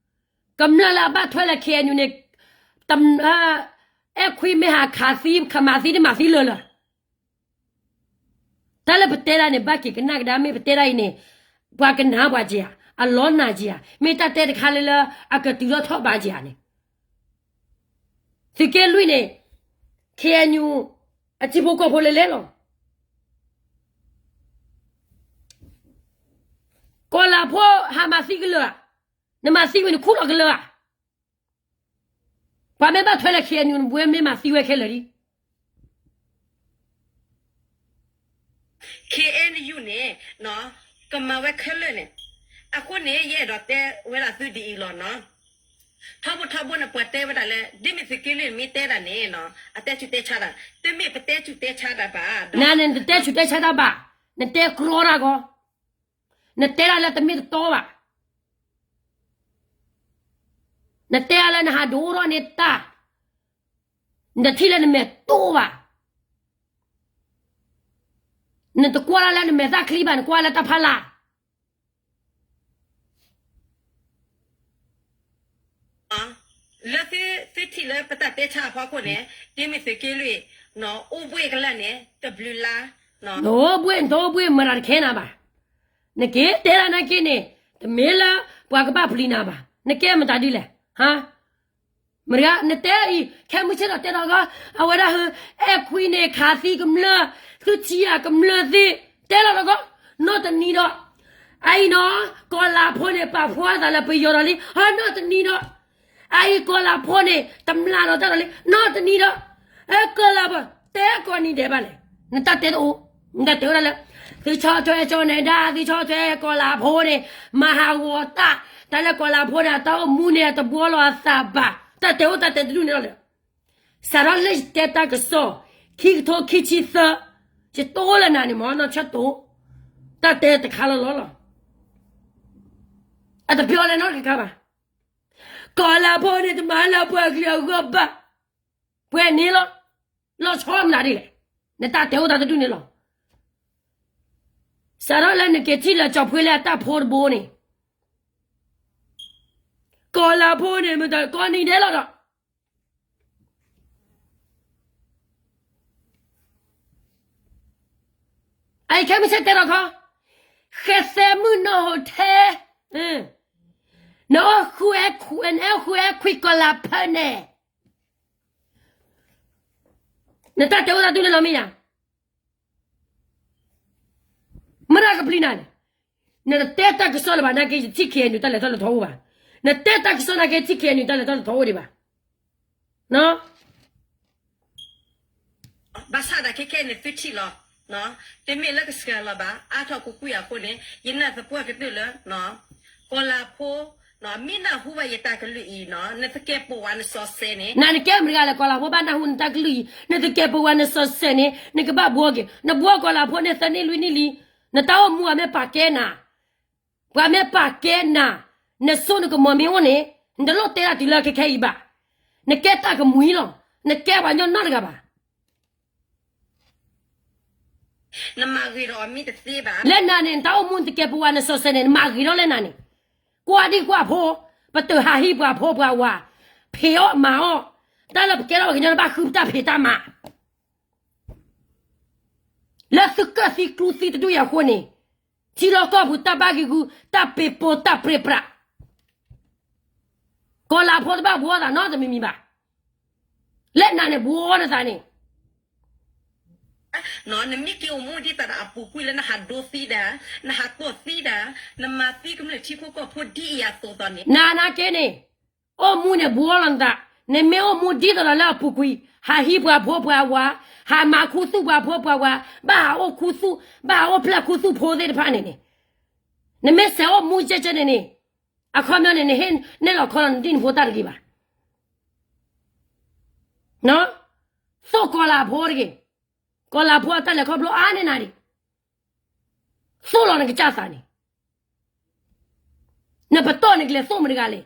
ကမျၢၢ်လၢအဘၣ်ထွဲလၢ ခ့ၣ်အဲၣ်ယူၣ်န့ၣ်, အဲၣ်ခွံမ့ၢ်ဟးခးသံ ခမၤသံတမၤသံလၢာ်လၢာ်. တၢ်လၢပတဲဒၣ်န့ၣ် ဘၣ်က့ၤကနၣ်ကဒါ မ့ၢ်ပတဲဒၣ်အံၤန့ၣ် ပှၤကနၣ်ပှၤက့ၤဧါ, အလီၤနၢ်က့ၤဧါ, မ့ၢ်တၢ်တဲတခါလၢလၢအကတုၤထီၣ်ထီၣ်ဘးက့ၤဧါန့ၣ်, သုးက့လွံၢ်န့ၣ် ခ့ၣ်အဲၣ်ယူၣ် အထံဖိကီၢ်ဖိလဲၤလဲၤလီၤ. ကီၢ်လၤဖိဟးမၤသံကလၢာ်ဧါ, နမၤသံဝံၤနခူၣ်လီၤကလၢာ်ဧါ. ပှၤမ့ၢ်ဘၣ်ထွဲလၢ ခ့ၣ်အဲၣ်ယူၣ် နဘှဲမ့ၢ်မၤသံဝဲခဲလၢာ်လံ. ခ့ၣ်အဲၣ်ယူၣ်န့ၣ် ကမၤဝဲခဲလၢာ်န့ၣ်, အဃိန့ၣ် ယအဲၣ်ဒိးတဲဝဲဒၣ်သုဒ်အံၤလီၤနီၤ. ထီဘိထီဘိန့ၣ် ပှၤတဲဝဲဒၣ်လၢ ဒ်မ့ၢ်သုးက့လွံၢ်မ့ၢ်တဲဒၣ်န့ၣ် အတဲဆူၣ်တဲဆါတၢ်, တမ့ၢ်ပတဲဆူၣ်တဲဆါတၢ်ဘၣ်. နၤန့ၣ် နတတဲဆူၣ်တဲဆါတၢ်ဘၣ်, နတဲကြီတၢ်ကီ, နတဲဒၣ်လၢတမ့ၢ်တတီဘၣ်. နတဲဒၣ်လၢနဟးဒိၣ်ထီၣ်န့ၢ်တၢ်, နတထံၣ်လၢနမဲာ်တိၢ်ဘၣ်. နတကွၢ်ဒၣ်လၢနမဲာ်သၣ်ချံဘၣ်, နကွၢ်လၢတၢ်ဖီလာ် လၢသုထံၣ်လၢပတၢ်တဲဆါအဖီခိၣ်န့ၣ် ဒ်မ့ၢ်သုးက့လွံၢ် အိၣ်ဘှ့ၣ်ကလၢာ်န့ၣ် တဘျုးလါ, နအိၣ်ဘှ့ၣ် နတအိၣ်ဘှ့ၣ် မတၤတခဲနၤဘၣ်. နက့ၤတဲဒၣ်နာ်က့န့ၣ် တမ့ၢ်လၢပှၤကဘၣ်ပျံၤနၤဘၣ်. နကဲမတၤဒ်လဲၣ်, ဟါ. မတၤ နတဲအံၤ ခဲမုၢ်ဆ့ၣ်ဒီးတဲထီၣ်ကီ, အဝဲဒၣ်ဟၢ အဲၣ်ခွံန့ၣ် ခးသံကမျၢၢ်, သုထံၣ်ဧါကမျၢၢ်သ့, တဲလီၤထီၣ်ကီ, နီၢ်တနံၤဒီး, အအံၤနီၤ, ကီၢ်လၤဖိန့ၣ် ပာ်ဖှိၣ်အသးလၢပယီၤဒီးလံ, ဟါ နီၢ်တနံၤဒီး, အအံၤကီၢ်လၤဖိန့ၣ် တမျၢ်ဒီးတၢ်ဒီးလံ, နီၢ်တနံၤဒီး, အဲၣ်ကီၢ်လၤဖိ, တဲကိးနံၤဒဲးဘၣ်လဲၣ်, နတၢ်တဲတအိၣ်, နတၢ်တဲဝဲဒၣ်လၢ သုဆီၣ်ထွဲကၠီၣ်နဲဒါ, သုဆီၣ်ထွဲကီၢ်လၤဖိန့ၣ် မၤဟးဂီၤတၢ်, တၢ်လၢကီၢ်လၤဖိန့ၣ် အတၢ်အိၣ်မူန့ၣ် အတဘှီလီၤအသးဘၣ်, တၢ်တဲအိၣ်တၢ်တဲတဒူၣ်န့ၣ်လီၤလၢ စးထီၣ်လၢယတဲတၢ်ကစီၣ် ခံကထိခံဆံသၢ, ယတိၢ်လၢနၤန့ၣ်မ့ၢ် နီၢ်ဆၢတိၢ်, တၢ်တဲတခါလီၤလီၤလီၤ, အတပျီလဲၤနီတခါဘၣ်, ကီၢ်လၤဖိန့ၣ် တမၤလၢပှၤကလုာ်အဂီၢ်ဘၣ်, ပှဲၤန့ၣ်လီၤ, လီၤဆီမနုၤဒ်လဲၣ်, နတၢ်တဲအိၣ်တၢ်တဒူၣ်န့ၣ်လီၤ. စးထီၣ်လၢနက့ၤထံၣ်လၢကၠီၣ်ဖှ့လၢအတၢ်ဖိတဘိန့ၣ်, ကီၢ်လၤဖိန့ၣ် မ့ၢ်တၢ်ကိးနံၤဒဲးလီၤဒီး အအံၤခဲမုၢ်ဆ့ၣ်တဲထီၣ်ခီ, ဃဲသဲမုၣ်နီၢ်ဟိးထဲ, နအိၣ်ဃုအဲၣ်ခွံ, နအိၣ်ဃုအဲၣ်ခွံကီၢ်လၤဖိန့ၣ်, နတၢ်တဲအိၣ်တၢ်ဒူၣ်န့ၣ်လီၤမ့ၢ်ဧါ. မတၤကပျံၤနၤန့ၣ်, နတတဲတၢ်ကစီၣ်လၢၤဘၣ် နာ်က့ ယထံၣ် ခ့ၣ်အဲၣ်ယူၣ် တၢ်လဲၤထီၣ်လဲၤထီအိၣ်ဘၣ်. နတဲတၢ်ကစီၣ်နာ်က့ ထံၣ် ခ့ၣ်အဲၣ်ယူၣ် တၢ်လဲၤထီၣ်လဲၤထီအိၣ်ဒံးဘၣ်. ဘၣ်ဆၣ်သနာ်က့ခဲအံၤန့ၣ် သုထံၣ်လီၤ, တမ့ၢ်လၢကစှၤလီၤဘၣ် အါထီၣ်ကွ့ၢ်ကွ့ၢ်အဃိန့ၣ် ယနာ်သပှၢ်ကတၢၢ်လၢ ကီၢ်လၤဖိ မ့ၢ်နၢ်ဟူဘၣ်ယတၢ်ကလုၢ်အံၤန့ၣ် နသကဲးပဝးနစီၤစဲးန့ၣ် နကဲမတၤတဂၤလဲၣ် ကီၢ်လၤဖိဘၣ်နၢ်ဟူနတၢ်ကလုၢ်အံၤ နသကဲးပဝးနစီၤစဲးန့ၣ် နကဘၣ်ဘှီက့ၤ နဘှီကီၢ်လၤဖိန့ၣ်သၢနံၣ်လွံၢ်နံၣ်လံ. နတၢ်အိၣ်မူအမ့ၢ်ပာ်ကဲနၤ ပှၤမ့ၢ်ပာ်ကဲနၤ နစိနကမီၤမ့ၢ်အိၣ်န့ၣ် နတလိၣ်တဲတၢ်တုၤလၢခဲခဲအံၤဘၣ်. နကဲတၢ်ကမှံၤလီၤ နကဲပှၤညီနီတဂၤဘၣ်. လၢနၤန့ၣ် နတၢ်အိၣ်မူနသကဲးပဝးနစီၤစဲးန့ၣ် နမၤဂ့ၤထီၣ်လၢနၤန့ၣ် ကွၢ်ဒံကွၢ်ဖိ ပတဟးဟံးပှၤဖိပှၤဝၤ ဖံးအီၣ်မၤအီၣ် တၢ်လၢပကဲထီၣ်ပှၤကညီဘၣ်ဃုပတၢ်ဖံးတၢ်မၤ လၢသုကၢၣ်သံကျူသံတဒူၣ်အံၤအဃိန့ၣ် ထံလီၢ်ကီၢ်ပူၤတၢ်ဘၣ်ဂံၢ်ဂူာ် တၢ်ပ့ၤပိာ်တၢ်ပြ့ပြး ကီၢ်လၤဖိတဘၣ်ဘှီသးနီတမံၤမံၤဘၣ်. လၢနၤန့ၣ်ဘှီနသးန့ၣ် နမ့ၢ်က့ၤအိၣ်မူဒ်သိးဒီးအပူၤကွံာ်လၢနဟးဒိသံဒၣ် နဟးကိးသံဒၣ် နမၤသံကမျၢၢ်ထံဖိကီၢ်ဖိဒ်အံၤအသိးသိးန့ၣ် နၤနာ်က့န့ၣ် အိၣ်မူန့ၣ်ဘှီလီၤနသး နမ့ၢ်အိၣ်မူဒ်သိးဒီးလၢအပူၤကွံာ် ဟးဟံးပှၤဖိပှၤဝၤ ဟးမၤခူသူၣ်ပှၤဖိပှၤဝၤ ဘၣ်ဟးအိၣ်ခူသူၣ် ဘၣ်ဟးအိၣ်ဖျဲၣ်ခူသူၣ်ဖိသ့ၣ်တဖၣ်န့ၣ်န့ၣ် နမ့ၢ်စဲးအိၣ်မူကဲကဲန့ၣ်န့ၣ် အခီပညီန့ၣ် နဟ့ၣ်နဲၣ်လီၤခီလီၤနတံၤနဖိတၢ်တဂ့ၤဘၣ်. သိၣ်ကီၤလၤဖိတဂ့ၤ, ကီၤလၤဖိအတၢ်လဲၤခီဖျိအါန့ၢ်နၤဒံး, သိၣ်လီၤနကစၢ်သးန့ၣ်, နပတီၢ်န့ၣ်ကလဲၤသိၣ်မတဂၤလဲၣ်,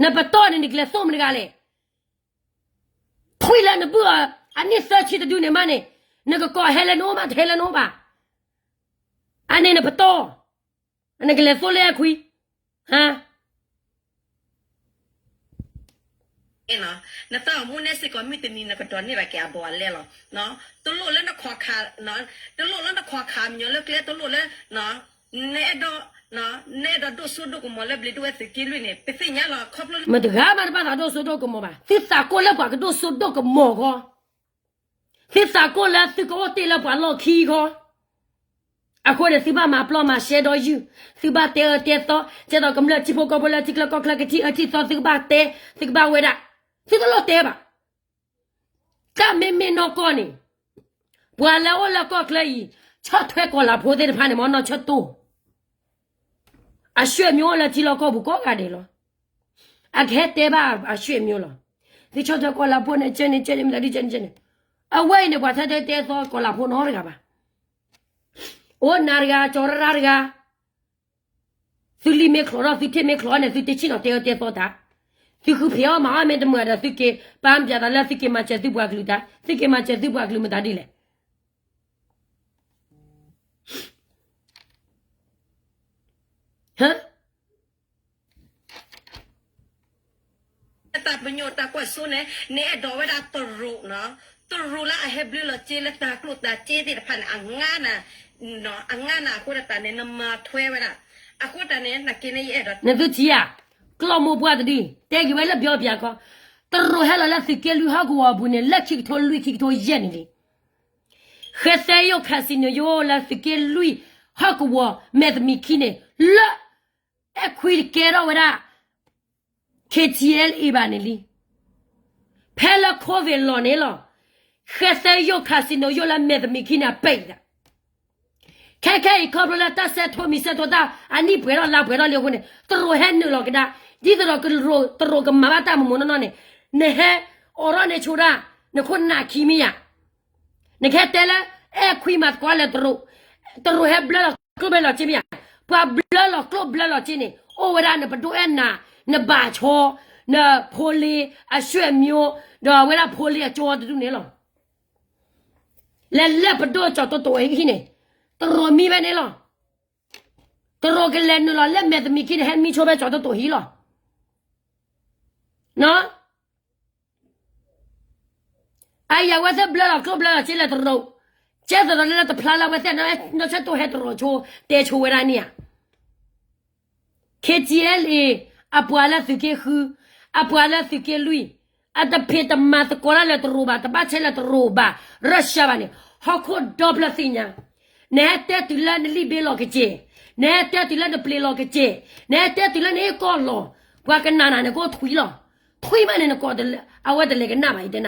နပတီၢ်န့ၣ် နကလဲၤသိၣ်မတဂၤလဲၣ်, ထွံၣ်လၢနဘုၣ်အီၤ အနံၣ်သၢဆံတဒုန့ၣ်မးန့ၣ်, နကကိးဟဲလၢနအိၣ်မး တဟဲလၢနအိၣ်ဘၣ်, အန့ၣ်နပတီၢ်, နကလဲၤသိၣ်လၢခွံ, ဟါ နတၢ်အိၣ်မူန့ၣ်စ့ၢ်ကီး မုၢ်တနံၤနကဒိးန့ၢ်ဘၣ်က့ၤအဘီအလဲလီၤ. တလိၣ်လၢနခီခး, တလိၣ်လၢနခီခးမညီလၢကျဲ, တလိၣ်လၢ နအဲၣ်ဒိး, နအဲၣ်ဒိးဒိၣ်စိဒိၣ်ကမီၤလၢဘျ့ဒိၣ်ဝဲသုးက့လွံၢ်န့ၣ် ပသ့ၣ်ညါလီၤခီဖျိလၢ မတၤတဂၤမးတဘၣ်သးဒိၣ်စိဒိၣ်ကမီၤဘၣ်. သုသးကိၢ်လၢပှၤကဒိၣ်စိဒိၣ်ကမီၤဃီ, သုသးကိၢ်လၢသုကအိၣ်တ့ၢ်လၢပှၤလီၢ်ခံဃီ. အဃိန့ၣ် သုဘၣ်မၤပျီမၤရှဲဒီးယုၢ်, သုဘၣ်တဲအၢတဲသီ, ကဲသိးကမျၢၢ်ထံဖိကီၢ်ဖိလၢထံချၢကီၢ်ချၢကထံၣ်အၢထံၣ်သီ သုကဘၣ်တဲ, သုကဘၣ်ဝဲဒၣ်, သုတလိၣ်တဲဘၣ်. တၢ်မ့မ့ၢ်နီၢ်ကီၢ်န့ၣ်, ပှၤလၢအအိၣ်လၢကီၢ်ချၢအံၤ, ဆီၣ်ထွဲကီၤလၤဖိသ့ၣ်တဖၣ်န့ၣ် မ်နီၢ်ဆၢတိၢ် အဆွေမျိုးလၢထံလီၢ်ကီၢ်ပူၤကိးဂၤဒဲးလီၤ. အကဟဲတဲဘၣ်အဆွေမျိုးလီၤ. သုဆီၣ်ထွဲကီၤလၤဖိန့ၣ် ကဲန့ၣ်ကဲန့ၣ် မတၤဒ်ကဲန့ၣ်ကဲန့ၣ်, အဝဲအံၤန့ၣ်ပှၤထဲတဲတဲသီကီၤလၤဖိနီတဂၤဘၣ်. အိၣ်နၤတဂၤ ကၠီၤရၢ်ရၢ်တဂၤ သုလံာ်မ့ၢ်ချီထီၣ် သုထံၣ်မ့ၢ်ချီန့ၣ် သုတ့ဆ့ၣ်နီၤတဲအၢတဲသီတၢ်, သုဃုဖံးအီၣ်မၤအီၣ်မ့ၢ်တမုာ်ဒီး သုက့ၤပာ်ပျးသးလၢသုက့ၤမၤစၢၤသုပှၤကလုာ်တၢ်, သုက့ၤမၤစၢၤသုပှၤကလုာ်မတၤဒ်လဲၣ်. တၢ်ပညိၣ်တၢ်ကွၢ်စိန့ၣ် နအဲၣ်ဒိးဝဲဒၣ်တရူးနီၤ, တရူးလၢအဟဲဘျုးလီၤစ့လၢတၢ်ကျိၣ်တၢ်စ့သ့ၣ်တဖၣ်န့ၣ် အငါနၤ, အငါနၤအဃိတၢ်န့ၣ် နမၤထွဲဝဲဒၣ်, အဃိတၢ်န့ၣ် နက့ၤန့ၣ်ယအဲၣ်ဒိး နသုထံဧါ, ကျီၢ်မိၢ်ပှၢ်တဒု, တဲက့ၤဝဲလၢပျီပျါခီ, တရူးဟဲလီၤလၢသုးက့လွံၢ်ဟီၣ်ကဝီၤအပူၤန့ၣ် လၢခံကထိလွံၢ်ခံကထိယဲၢ်န့ၣ်လံ. ဃဲသဲယိၣ် casino ယိလၢသုးက့လွံၢ်ဟီၣ်ကဝီၤမဲာ်သမံးခံန့ၣ် လၢ အဲၣ်ခွံတကဲထီၣ်ဝဲဒၣ် KTLA ဘၣ်န့ၣ်လံ. ဖဲလၢ COVID လီၤန့ၣ်လီၤ, ဃဲသဲယိၣ် casino ယိလၢမဲာ်သမံးခံန့ၣ် အပဲာ်ဒၣ် ခဲခဲအံၤခီဖျိလၢတၢ်စဲထိမံၤစဲထိတၢ် အနံၣ်ပှဲၤထီၣ်လါပှဲၤထီၣ်လံအဃိန့ၣ် တရူးဟဲနုာ်လီၤကဒါ, ဒ်သိးဒီး တရူးကမၤဘၣ်တၢ်မုာ်မုာ်နီၢ်နီၢ်န့ၣ်, နဟဲအိးထီၣ်န့ၢ်ဆိဒၣ် နခိၣ်နၢ်ခံမ့ၢ်ဧါ. နကဟဲတဲလၢ အဲၣ်ခွံမၤသကိးလၢတရူး, တရူးဟဲဘျၢလီၤကျိၣ်ဘျၢလီၤစ့မ့ၢ်ဧါ, ပှၤဘျၢလီၤကျိၣ်ဘျၢလီၤစ့န့ၣ် အိၣ်ဝဲဒၣ်နပဒိၣ်အဲၣ်နၤ, နဘၣ်ဆီ, နဖိလ့အဆွေမျိုး, ဒီးအဝဲဒၣ်ဖိလ့အကၠီတဒူၣ်န့ၣ်လီၤ. လဲၤလၢပဒိၣ်ကၠီၤတိတိာ်အဟံၣ်န့ၣ်, တရူးမံဖဲန့ၣ်လီၤ. တရူးကလဲၤနုာ်လီၤလၢမဲာ်သမံးခံန့ၣ် ဟဲမံဆိဖဲကၠီၤတိတိာ်ဟံၣ်လီၤ. အယၤဝဲသ့ၣ်ဘျၢလီၤကျိၣ်ဘျၢလီၤစ့လၢတရူး, ကဲသိးဒီးလၢတဖျါလၢအဝဲသ့ၣ်နီၢ်ဆၢတိၢ်ဟဲတရူးဆိ တဲဆိဝဲဒၣ်န့ၣ်ဧါ. KTLA အပှၤလၢသုးက့ဃု, အပှၤလၢသုးက့လွံၢ်, အတဖံးတမၤသကိးတၢ်လၢတရူးဘၣ်, တဘၣ်ဆဲးလၢတရူးဘၣ်, Russia ဘၣ်န့ၣ်, ဟီၣ်ခိၣ်ဒီဖျၢၣ်သ့ၣ်ညါ. နဟဲတဲတုၤလၢနလံာ်ဘ့လီၤကစ့ၢ်, နဟဲတဲတုၤလၢနပျ့ၤလီၤကစ့ၢ်, နဟဲတဲတုၤလၢနဟ့ၣ်ကီၢ်လီၤ, ပှၤကနၣ်နၤန့ၣ်ကအိၣ်ထွံလီၤ. ထွံမးန့ၣ် နကိး အဝဲတလဲၤကနၣ်ဘၣ်အံၤတဲ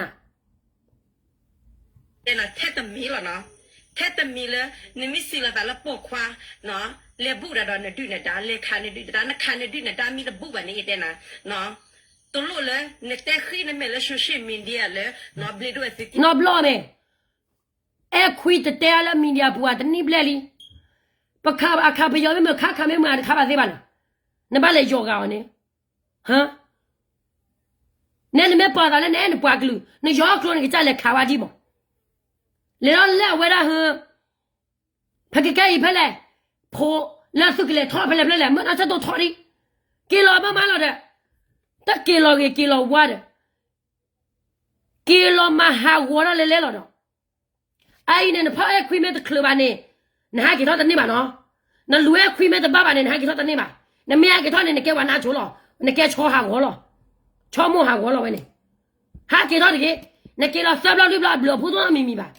နၤ ထဲတမံၤလီၤနီၤ, ထဲတမံၤလၢ နမ့ၢ်စံးလီၤသးလၢပိာ်ခွါ, လဲၤဘူၣ်တၢ်ဒီးနဒုၣ်နဒါ, လဲၤခးနဒုၣ်နဒါ, နခးနဒုၣ်နဒါမ့ၢ်တဘူၣ်ဘၣ်န့ၣ် ယတဲနၤ, တလိၣ်လၢ နတဲဃံနမဲာ်လၢ social media လၢ ဘျ့ဒိၣ်ဝဲသုးက့ နီတဘျီန့ၣ်, အဲၣ်ခွံတတဲအါလၢ media ပူၤဧါ တနံၣ်ဘျဲၣ်လံ, ပခးအခးပယီၤမ့ၢ်မုာ် ခးခးမ့ၢ်မုာ် အတခးဘၣ်သ့ဘၣ်န့ၣ်, နဘၣ်လဲၤယီၤဂၤအီၤန့ၣ် နဲနမ့ၢ်ပာ်သးလၢနအဲၣ်နပှၤကလုာ် နယီၤကျိန့ၣ် ကစၢ်လဲၤခးဝဲဒံးမး, လဲၤဒီးလၢအဝဲဒၣ်ဟၢ, ဖဲကကဲအံၤဖဲလဲၣ်, ဖိလၢသုကလဲၤထီၣ်ဖဲလဲၣ်ဖဲလဲၣ် မ့ၢ်နဆၢတိၢ်ထီၣ်ဒံး, က့ၤလီၤမးမးလီၤဒီး, တက့ၤလီၤဂ့ၤက့ၤလီၤဝါဒီး, က့ၤလီၤမၤဟးဂီၤထီၣ်လဲၤလဲၤလီၤဒီး အအံၤန့ၣ် နဖီၣ်အဲၣ်ခွံမ့ၢ်တချုးဘၣ်န့ၣ်, နဟးက့ၤထီၣ်တန့ၢ်ဘၣ်နီၤ, နလူၤအဲၣ်ခွံမ့ၢ်တဘၣ်ဘၣ်န့ၣ် နဟးက့ၤထီၣ်တန့ၢ်ဘၣ်, နမ့ၢ်ဟးက့ၤထီၣ်န့ၣ် နကဲဝဲနါဆိလီၤ, နကဲဆီဟးဂီၤလီၤ, ဆီမိၢ်ဟးဂီၤလီၤဝဲန့ၣ်, ဟးက့ၤထီၣ်တဂ့ၤ, နက့ၤလီၤသၢဘျီလွံၢ်ဘျီအဘျုးအဖှိၣ်တမံၤမံၤဘၣ်,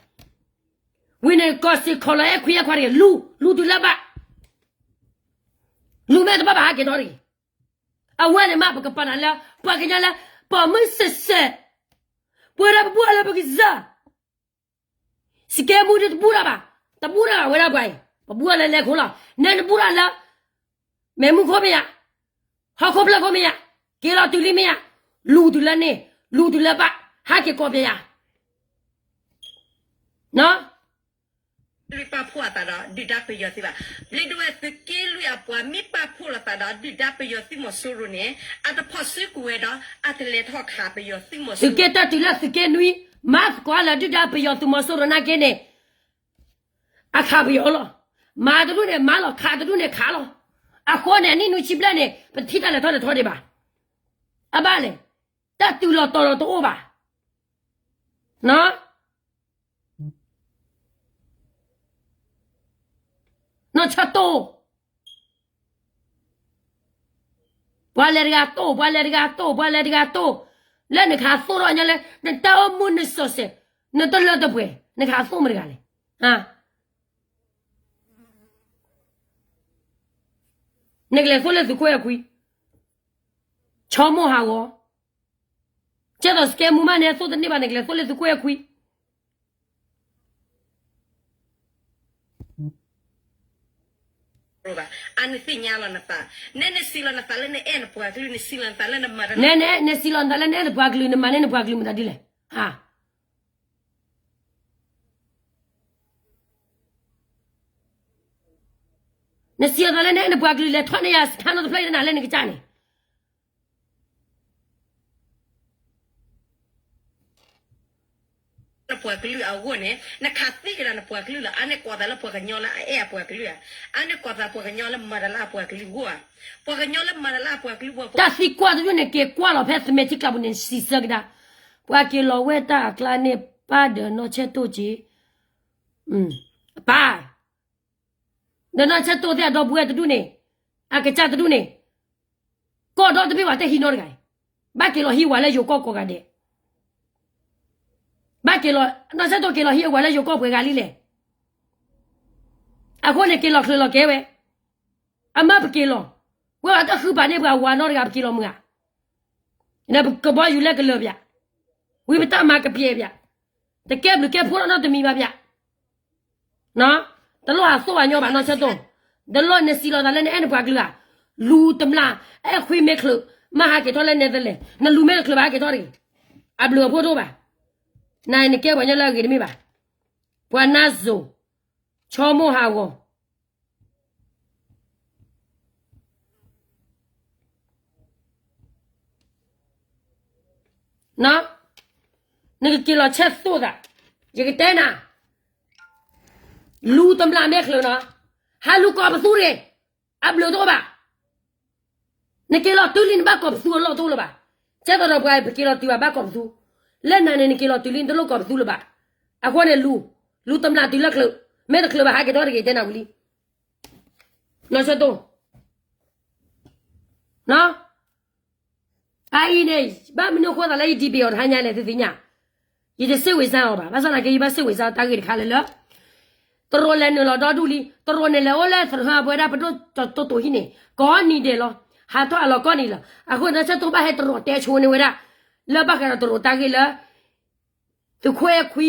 ဝံၤန့ၣ် ကီၢ်စ့ၢ်ခီးလီၤအဲၣ်ခွံအဲၣ်ခွါတဂ့ၤ, လူၤ, လူၤတုၤလၢဘၣ်, လူၤမ့ၢ်တဘၣ်ဘၣ်ဟးက့ၤထီၣ်တဂ့ၤ, အဝဲန့ၣ်မး ပကပာ်နၤလၢ ပှၤကညီလၢ ပိာ်မုၣ်စဲးစဲး, ပဝဲဒၣ်ပဘူၣ်အီၤလၢပကစၢ် စကဲမူဒ်တဘူၣ်တၢ်ဘၣ်, တဘူၣ်တၢ်ဘၣ်ဝဲဒၣ်ပှၤအံၤ, ပဘူၣ်အီၤလၢလဲၤခိၣ်လီၤ, နဲနဘူၣ်တၢ်လၢ မဲးမုၢ်ခိၣ်မ့ၢ်ယါ, ဟီၣ်ခိၣ်ဖျၢၣ်ခိၣ်မ့ၢ်ယါ, က့ၤလီၤတုၤလံမ့ၢ်ယါ, လူၤတုၤလၢန့ၣ်, လူၤတုၤလၢဘၣ်, ဟးက့ၤကိးပယါ လွံၢ်ပာ်ဖှိၣ်အသးဒီး ဒုၣ်ဒါပယီၤသုးဘၣ်. ဘျ့ဒိၣ်ဝဲသုးက့လွံၢ်အပှၤမ့ၢ်ပာ်ဖှိၣ်လိာ်သးဒီး ဒုၣ်ဒါပယီၤသုးမီၤစိရိၤန့ၣ် အတဖီၣ်စုကဝဲၤဒီး အတလဲၤထီၣ်ခးပယီၤသုးမီၤစိရိၤ. သုးက့တၢ်တုၤလၢသုးက့နွံ မၤသကိးလၢဒုၣ်ဒါပယီၤသုးမီၤစိရိၤနာ်က့န့ၣ် အခးပယီၤလီၤ. မၤတဒူၣ်န့ၣ်မၤလီၤ, ခးတဒူၣ်န့ၣ်ခးလီၤ. အဃိန့ၣ် အနံၣ်နွံဆံဘျဲၣ်န့ၣ် ပထံၣ်တၢ်လဲၤထီၣ်လဲၤထီဒံးဘၣ်. အဘၣ်လဲၣ် တၢ်တုၤလီၤတီၤလီၤတအိၣ်ဘၣ်. နီၢ်ဆၢတိၢ်, ပှၤလဲၤတဂၤတိၢ်, ပှၤလဲၤတဂၤတိၢ်, ပှၤလဲၤတဂၤတိၢ်, လၢနကဟးသိၣ်ထီၣ်ညီလၢ နတၢ်အိၣ်မူနစီၤစဲး, နတလၢတပှဲၤ, နကဟးသိၣ်မတၤတဂၤလဲၣ်. နကလဲၤသိၣ်လၢသုးခိၣ်အဲၣ်ခွံ, ဆီမိၢ်ဟးဂီၤ, ကဲသိးစကဲမူမးန့ၣ် သိၣ်တန့ၢ်ဘၣ် နကလဲၤသိၣ်လၢသုးခိၣ်အဲၣ်ခွံ. နသ့ၣ်ညါလီၤနသး, နဲနစံးလီၤနသးလၢနအဲၣ်နပှၤကလုာ်, နစံးလီၤနသးလၢနမၤ, နဲနစံးလီၤနသးလၢနအဲၣ်နပှၤကလုာ်, နမၤန့ၢ်နပှၤကလုာ်မတၤဒ်လဲၣ်. နစံးလီၤသးလၢနအဲၣ်နပှၤကလုာ် လဲၤထီၣ်န့ၢ်ယၤစခါနီတဖျၢၣ် ယတနၤလၢနကစၢ်န့ၣ် နပှၤကလုာ်အဂီၢ်န့ၣ် နခးသ့ကဒါနပှၤကလုာ်လီၤ. အါန့ၢ်ကွၢ်သးလၢပှၤကညီလၢအအဲၣ်အပှၤကလုာ်ဧါ, အါန့ၢ်ကွၢ်သးပှၤကညီလၢမၤတၢ်လၢအပှၤကလုာ်အဂီၢ်ဧါ, ပှၤကညီလၢမၤတၢ်လၢအပှၤကလုာ်အဂီၢ်. တၢ်သံကွၢ်တဒူၣ်န့ၣ် က့ၤကွၢ်လီၤဖဲသမဲထံကျးပူၤန့ၣ် စံးဆၢကဒါ, ပှၤက့ၤလီၤဝဲတၢ်အကျါန့ၣ် ပၢ်ဒီးနီၢ်ဆဲတိၢ်က့ၤ, အပၢ် ဒီးနီၢ်ဆဲတိၢ်သ့ၣ်အဒီပုၢ်ဝဲၢ်တဒူၣ်န့ၣ်, အကစၢ်တဒူၣ်န့ၣ်, ကီၢ်ဒီတဘ့ၣ်ဝဲတဟံးနီတဂၤအံၤ, ဘၣ်က့ၤလီၤဟံးဝဲလၢယိၤကီၢ်ကိးဂၤဒဲး, ဘၣ်က့ၤလီၤ, နီၢ်ဆဲတိၢ်က့ၤလီၤဟံးဝဲလၢယိၤကီၢ်ပှဲၤဂၤလံလဲၣ်. အဃိန့ၣ်က့ၤလီၤချုးလီၤကဲဝဲ, အမၢပက့ၤလီၤ, ဝဲအတဃုပာ်န့ၢ်ပှၤဝၤနီတဂၤ ပက့ၤလီၤမုာ်ဧါ. နပကဘီယူၤလဲကလၢာ်ပၠး, ဝံၤပတၢ်မၤကပျဲၢ်ပၠး, တကဲဘျုးကဲဖှိၣ်ထီၣ်နီတမံၤဘၣ်ပၠး. တလိၣ်ဟးသိၣ်ဘၣ်ညီဘၣ်နီၢ်ဆဲတိၢ်, တလိၣ်နစံးလီၤသးလၢနအဲၣ်နပှၤကလုာ်ဧါ, လူၤတမျၢ်, အဲၣ်ခွံမ့ၢ်ချုး, မ့ၢ်ဟးက့ၤထီၣ်လၢနဲသလဲး, နလူၤမ့ၢ်တချုးဘၣ်ဟးက့ၤထီၣ်တဂ့ၤ, အဘျုးအဖှိၣ်တအိၣ်ဘၣ်. နၤနကဲပှၤညီလၢအဂ့ၤတမ့ၢ်ဘၣ်, ပှၤနါစိၤ, ဆီမိၢ်ဟးဂီၤ နကက့ၤလီၤဆဲးသိၣ်သး, ယကတဲနၤ, လူၤတမျၢ်မ့ၢ်ချုးနီၤ, ဟးလူၤကိးပသူတဂ့ၤ, အဘျုးတအိၣ်ဘၣ်. နက့ၤလီၤတုၤလံနဘၣ်ကိးပသူအလီၢ်တအိၣ်လၢၤဘၣ်. ကဲသိးဒီးပှၤပက့ၤလီၤတုၤဘၣ်ဘၣ်ကိးပသူ, လၢနၤန့ၣ် နက့ၤလီၤတုၤလံနတလိၣ်ကိးပသူလၢၤဘၣ်. အဃိန့ၣ်လူၤ, လူၤတမျၢ်တုၤလၢချုး, မ့ၢ်တချုးဘၣ်ဟးက့ၤထီၣ်တဂ့ၤတဲနၤဝံၤလံ. နီၢ်ဆၢတိၢ် အအံၤန့ၣ် ဘၣ်မနုၤအဃိသးလၢယဒံးဘ့ၣ်အီၤတဟါညါလဲၣ် သုသ့ၣ်ညါ, ယတစ့ၣ်ဝံၤစါအီၤဘၣ်. ဘၣ်ဆၣ်သနာ်က့ ယဘၣ်စ့ၣ်ဝံၤစါတၢ်ဂ့ၢ်တခါလၢလၢ တရူးလဲၤနုာ်လီၤဒီဒူၣ်လံ, တရူးန့ၣ်လဲၤအိၣ်လၢသရၣ်ပဝဲဒၣ်ပဒိၣ်ကၠီၤတိၢ်တိၢ်ဟံၣ်န့ၣ် ကိးနံၤဒဲးလီၤ, ဟးထီၣ်အလီၤကိးနံၤလီၤ. အဃိန့ၣ် နီၢ်ဆၢတိၢ်ဘၣ်ဟဲတရူးတဲဆိန့ၢ်ဝဲဒၣ် လၢဘၣ်ဃးဒီးတရူးတၢ်ဂ့ၢ်လၢ သုးခိၣ်အဲၣ်ခွံ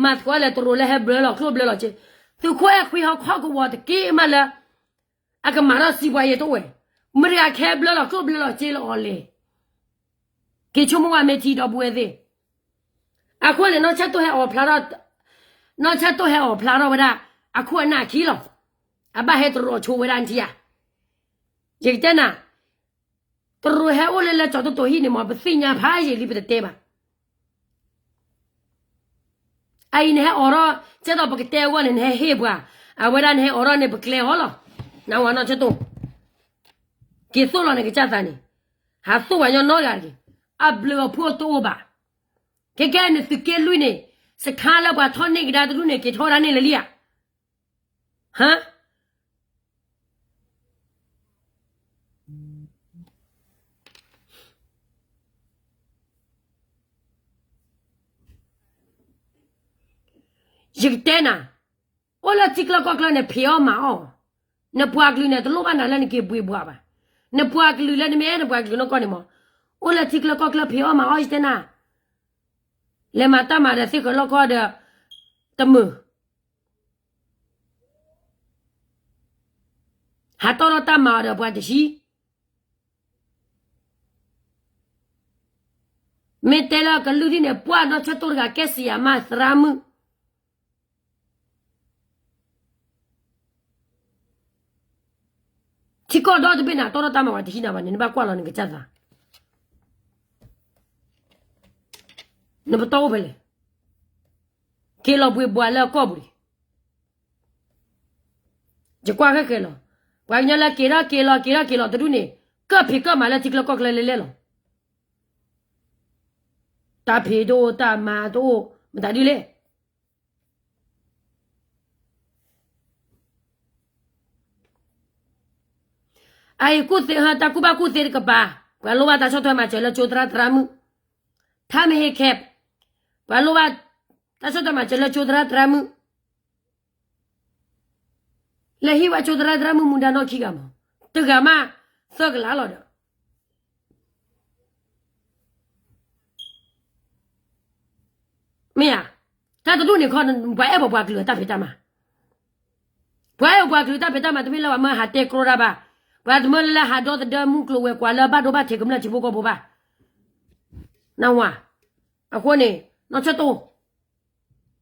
မၤသကိးလၢတရူးလၢဟဲဘျၢလီၤကျိၣ်ဘျၢလီၤစ့, သုးခိၣ်အဲၣ်ခွံဟီၣ်ခိၣ်ကဝီၤတက့ၢ်မးလၢ အကမၤထီၣ်စံးပှၤယဲတအိၣ်ဝဲ, မတၤတဂၤကဟဲဘျၢလီၤကျိၣ်ဘျၢလီၤစ့လၢအီၤလဲၣ်. က့ၤဆိကမိၣ်ဝဲမ့ၢ်ထံဒီပုၢ်ဝဲၢ်သ့ၣ်. အဃိန့ၣ် နီၢ်ဆၢတိၢ်ဟဲအီၣ်ဖျါထီၣ်, နီၢ်ဆၢတိၢ်ဟဲအီၣ်ဖျါထီၣ်ဝဲဒၣ် အခိၣ်အနၢ်အခံလီၤ. အဘၣ်ဟဲတရူးဆိဝဲဒၣ်နထံဧါ. ယကတဲနၤ, တရူးဟဲအိၣ်လၢလၢကၠီၤတိၢ်တိၢ်ဟံၣ်န့ၣ်မး ပသ့ၣ်ညါဖးယံာ်လံပတတဲဘၣ်. အအံၤနဟဲအီၣ်ထီၣ်, ကဲသိးပကတဲအဂီၢ်န့ၣ် နဟဲဟ့ၣ်ပှၤ, အဝဲဒၣ်နဟဲအီၣ်ထီၣ်န့ၣ် ပကျဲအီၤလီၤ. နဝၤနီၢ်ဆၢတိၢ်, က့ၤသိၣ်လီၤနကစၢ်သးန့ၣ်, ဟးသိၣ်ပှၤညီနီတဂၤတဂ့ၤ, အဘျုးအဖှိၣ်တအိၣ်ဘၣ်. ခဲကဲနသုးက့လွံၢ်န့ၣ်, စခါလၢပှၤထီၣ်န့ၢ်ကဒါတဒူၣ်န့ၣ် က့ၤထီၣ်ဝဲဒၣ်န့ၣ်လၢာ်လံဧါ. ဟါ ယကတဲနၤ, အိၣ်လၢထံကျၢၢ်ကီၢ်ကျၢၢ်န့ၣ် ဖံးအီၣ်မၤအီၣ်, နပှၤကလုာ်န့ၣ် တလိၣ်ဘၣ်နၤလၢနက့ၤဘှ့ၣ်ဘှီၣ်ဘၣ်. နပှၤကလုာ်လၢနမ့ၢ်အဲၣ်နပှၤကလုာ်နီၢ်ကီၢ်န့ၣ်မး, အိၣ်လၢထံကျၢၢ်ကီၢ်ကျၢၢ်ဖံးအီၣ်မၤအီၣ်ယတဲနၤ, လဲၤမၤတၢ်မၤဒီးသ့ၣ်ဃၢၤလီၢ်ကီၢ်ဒီး တမုာ် ဟးတီၢ်ထီၣ်တၢ်မၤအီၤဒီးပှၤတဟံး, မ့ၢ်တဲလၢကလုၢ်ဒ်န့ၣ် ပှၢ်နီၢ်ဆၢတိၢ်တဂၤကဲစံးယၤမးသရၣ်မုၣ်, ထံကီၢ်ဒီတဘ့ၣ်န့ၣ် တီၢ်ထီၣ်တၢ်မၤပှၤတဟံးနၤဘၣ်န့ၣ် နဘၣ်ကွၢ်လီၤနကစၢ်သး, နပတီၢ်အိၣ်ဖဲလဲၣ်, က့ၤလီၤဘှ့ၣ်ဘှီၣ်လၢအကီၢ်ပူၤန့ၣ် ယကွၢ်ဃဲဃဲလီၤ, ပှၤကညီလၢက့ၤထီၣ်က့ၤလီၤ က့ၤထီၣ်က့ၤလီၤတဒူၣ်န့ၣ် ကၢၢ်ဖံးကၢၢ်မၤလၢထံကျၢၢ်ကီၢ်ကျၢၢ်လဲၤလဲၤလီၤ. တၢ်ဖံးတအိၣ် တၢ်မၤတအိၣ် မတၤဒ်လဲၣ်. အအံၤကူၣ်သ့ တၢ်ကူၣ်ဘၣ်ကူၣ်သ့တကပၤ, ပှၤလိၣ်ဘၣ်တၢ်ဆီၣ်ထွဲမၤစၢၤလၢကၠိသရၣ်သရၣ်မုၣ်, ထါမ့ၢ်ဟ့ၣ်ခဲ, ပှၤလိၣ်ဘၣ်တၢ်ဆီၣ်ထွဲမၤစၢၤလၢကၠိသရၣ်သရၣ်မုၣ်, လဲၤဟံးဝဲကၠိသရၣ်သရၣ်မုၣ်မူဒါနီၢ်ခံဂၤမး, တဂၤမးသၢကလးလီၤဒီး မ့ၢ်ဧါ, တၢ်တဒူၣ်န့ၣ်ခီ ပှၤအဲၣ်ပှၤပှၤကလုာ်အတၢ်ဖံးတၢ်မၤ, ပှၤအဲၣ်ပှၤကလုာ်တၢ်ဖံးတၢ်မၤ တမ့ၢ်လၢပှၤမၢဟးတဲကြီတၢ်ဘၣ်, ပှၤတမၢလၢလၢဟးဒီသဒၢမူကျိၤဝဲၤကွာ်လၢဘၣ်ဒိဘၣ်ထံးကမျၢၢ်ထံဖိကီၢ်ဖိဘၣ်, နဝၤ, အဃိန့ၣ် နီၢ်ဆၢတိၢ်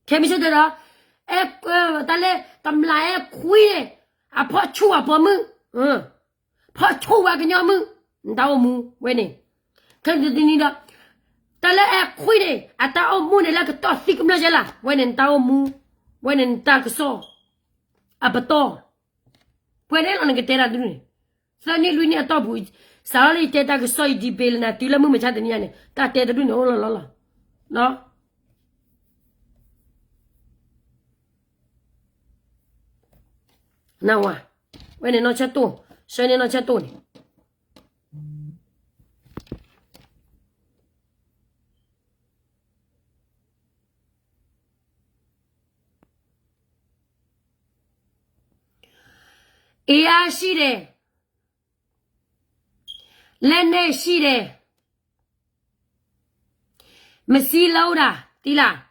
ခဲမုၢ်ဆ့ၣ်တဲဒီး အဲ တၢ်လၢတမျးအဲၣ်ခွံန့ၣ် အဖီၣ်ဆူၣ်အပိာ်မုၣ်, ဖီၣ်ဆူၣ်ဝဲကညီမုၣ်, နတၢ်အိၣ်မူဝဲန့ၣ်, ခဲတနံၤဒီး တၢ်လၢအဲၣ်ခွံန့ၣ် အတၢ်အိၣ်မူန့ၣ်လၢကတီၢ်သံကမျၢၢ်ကဲလၢ်, ဝဲန့ၣ်နတၢ်အိၣ်မူ, ဝဲန့ၣ်နတၢ်ကစီၣ်, အပတီၢ်, ပှဲၤန့ၣ်လီၤနကတဲတၢ်တဒူၣ်န့ၣ်, သၢနံၣ်လွံၢ်နံၣ်အတီၢ်ပူၤ, စးထီၣ်လၢယတဲတၢ်ကစီၣ်ယဒံးဘ့လၢနၤတုၤလၢမုၢ်မဆါတနံၤညါန့ၣ် တၢ်တဲတဒူၣ်န့ၣ်အိၣ်လီၤလီၤလီၤ, နဝၤ, ဝဲန့ၣ်နီၢ်ဆၢတိၢ်, ဆှၢန့ၢ်နီၢ်ဆၢတိၢ်န့ၣ် အင်အားရှိတယ်, လက်နက်ရှိတယ်, မစည်းလုံးတာ, သီလၢ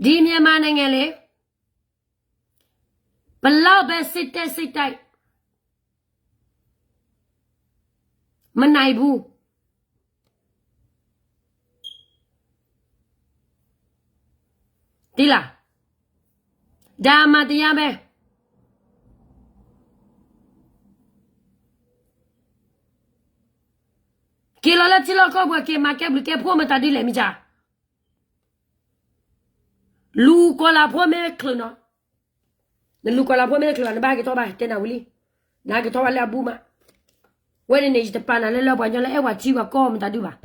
ဒီမြန်မာနိုင်ငံလေ, ဘယ်လောက်ပဲစစ်တပ်စစ်တိုက်, မနိုင်ဘူး. သီလၢ ဒါအမှန်တရားပဲ. က့ၤလီၤလၢထံလီၢ်ကီၢ်ပူၤ က့ၤမၤကဲဘျုးကဲဖှိၣ်မတၤဒ်လဲၣ်မ့ၢ်ကါ လူၤကီၤလၤဖိမ့ၢ်ချုးနီၤ, နလူၤကီၤလၤဖိမ့ၢ်ချုးလီၤ နဘၣ်ဟဲက့ၤထီၣ်ဘၣ် တဲနၤဝံၤလံ, နဟဲက့ၤထီၣ်ဘၣ်လၢအဘူးမး, ဝဲန့ၣ်န့ၣ် ယတပာ်နၤလၢလၢပှၤကညီလၢအဲၣ်ပှၤထံပှၤကီၢ်မတၤဒုဘၣ်.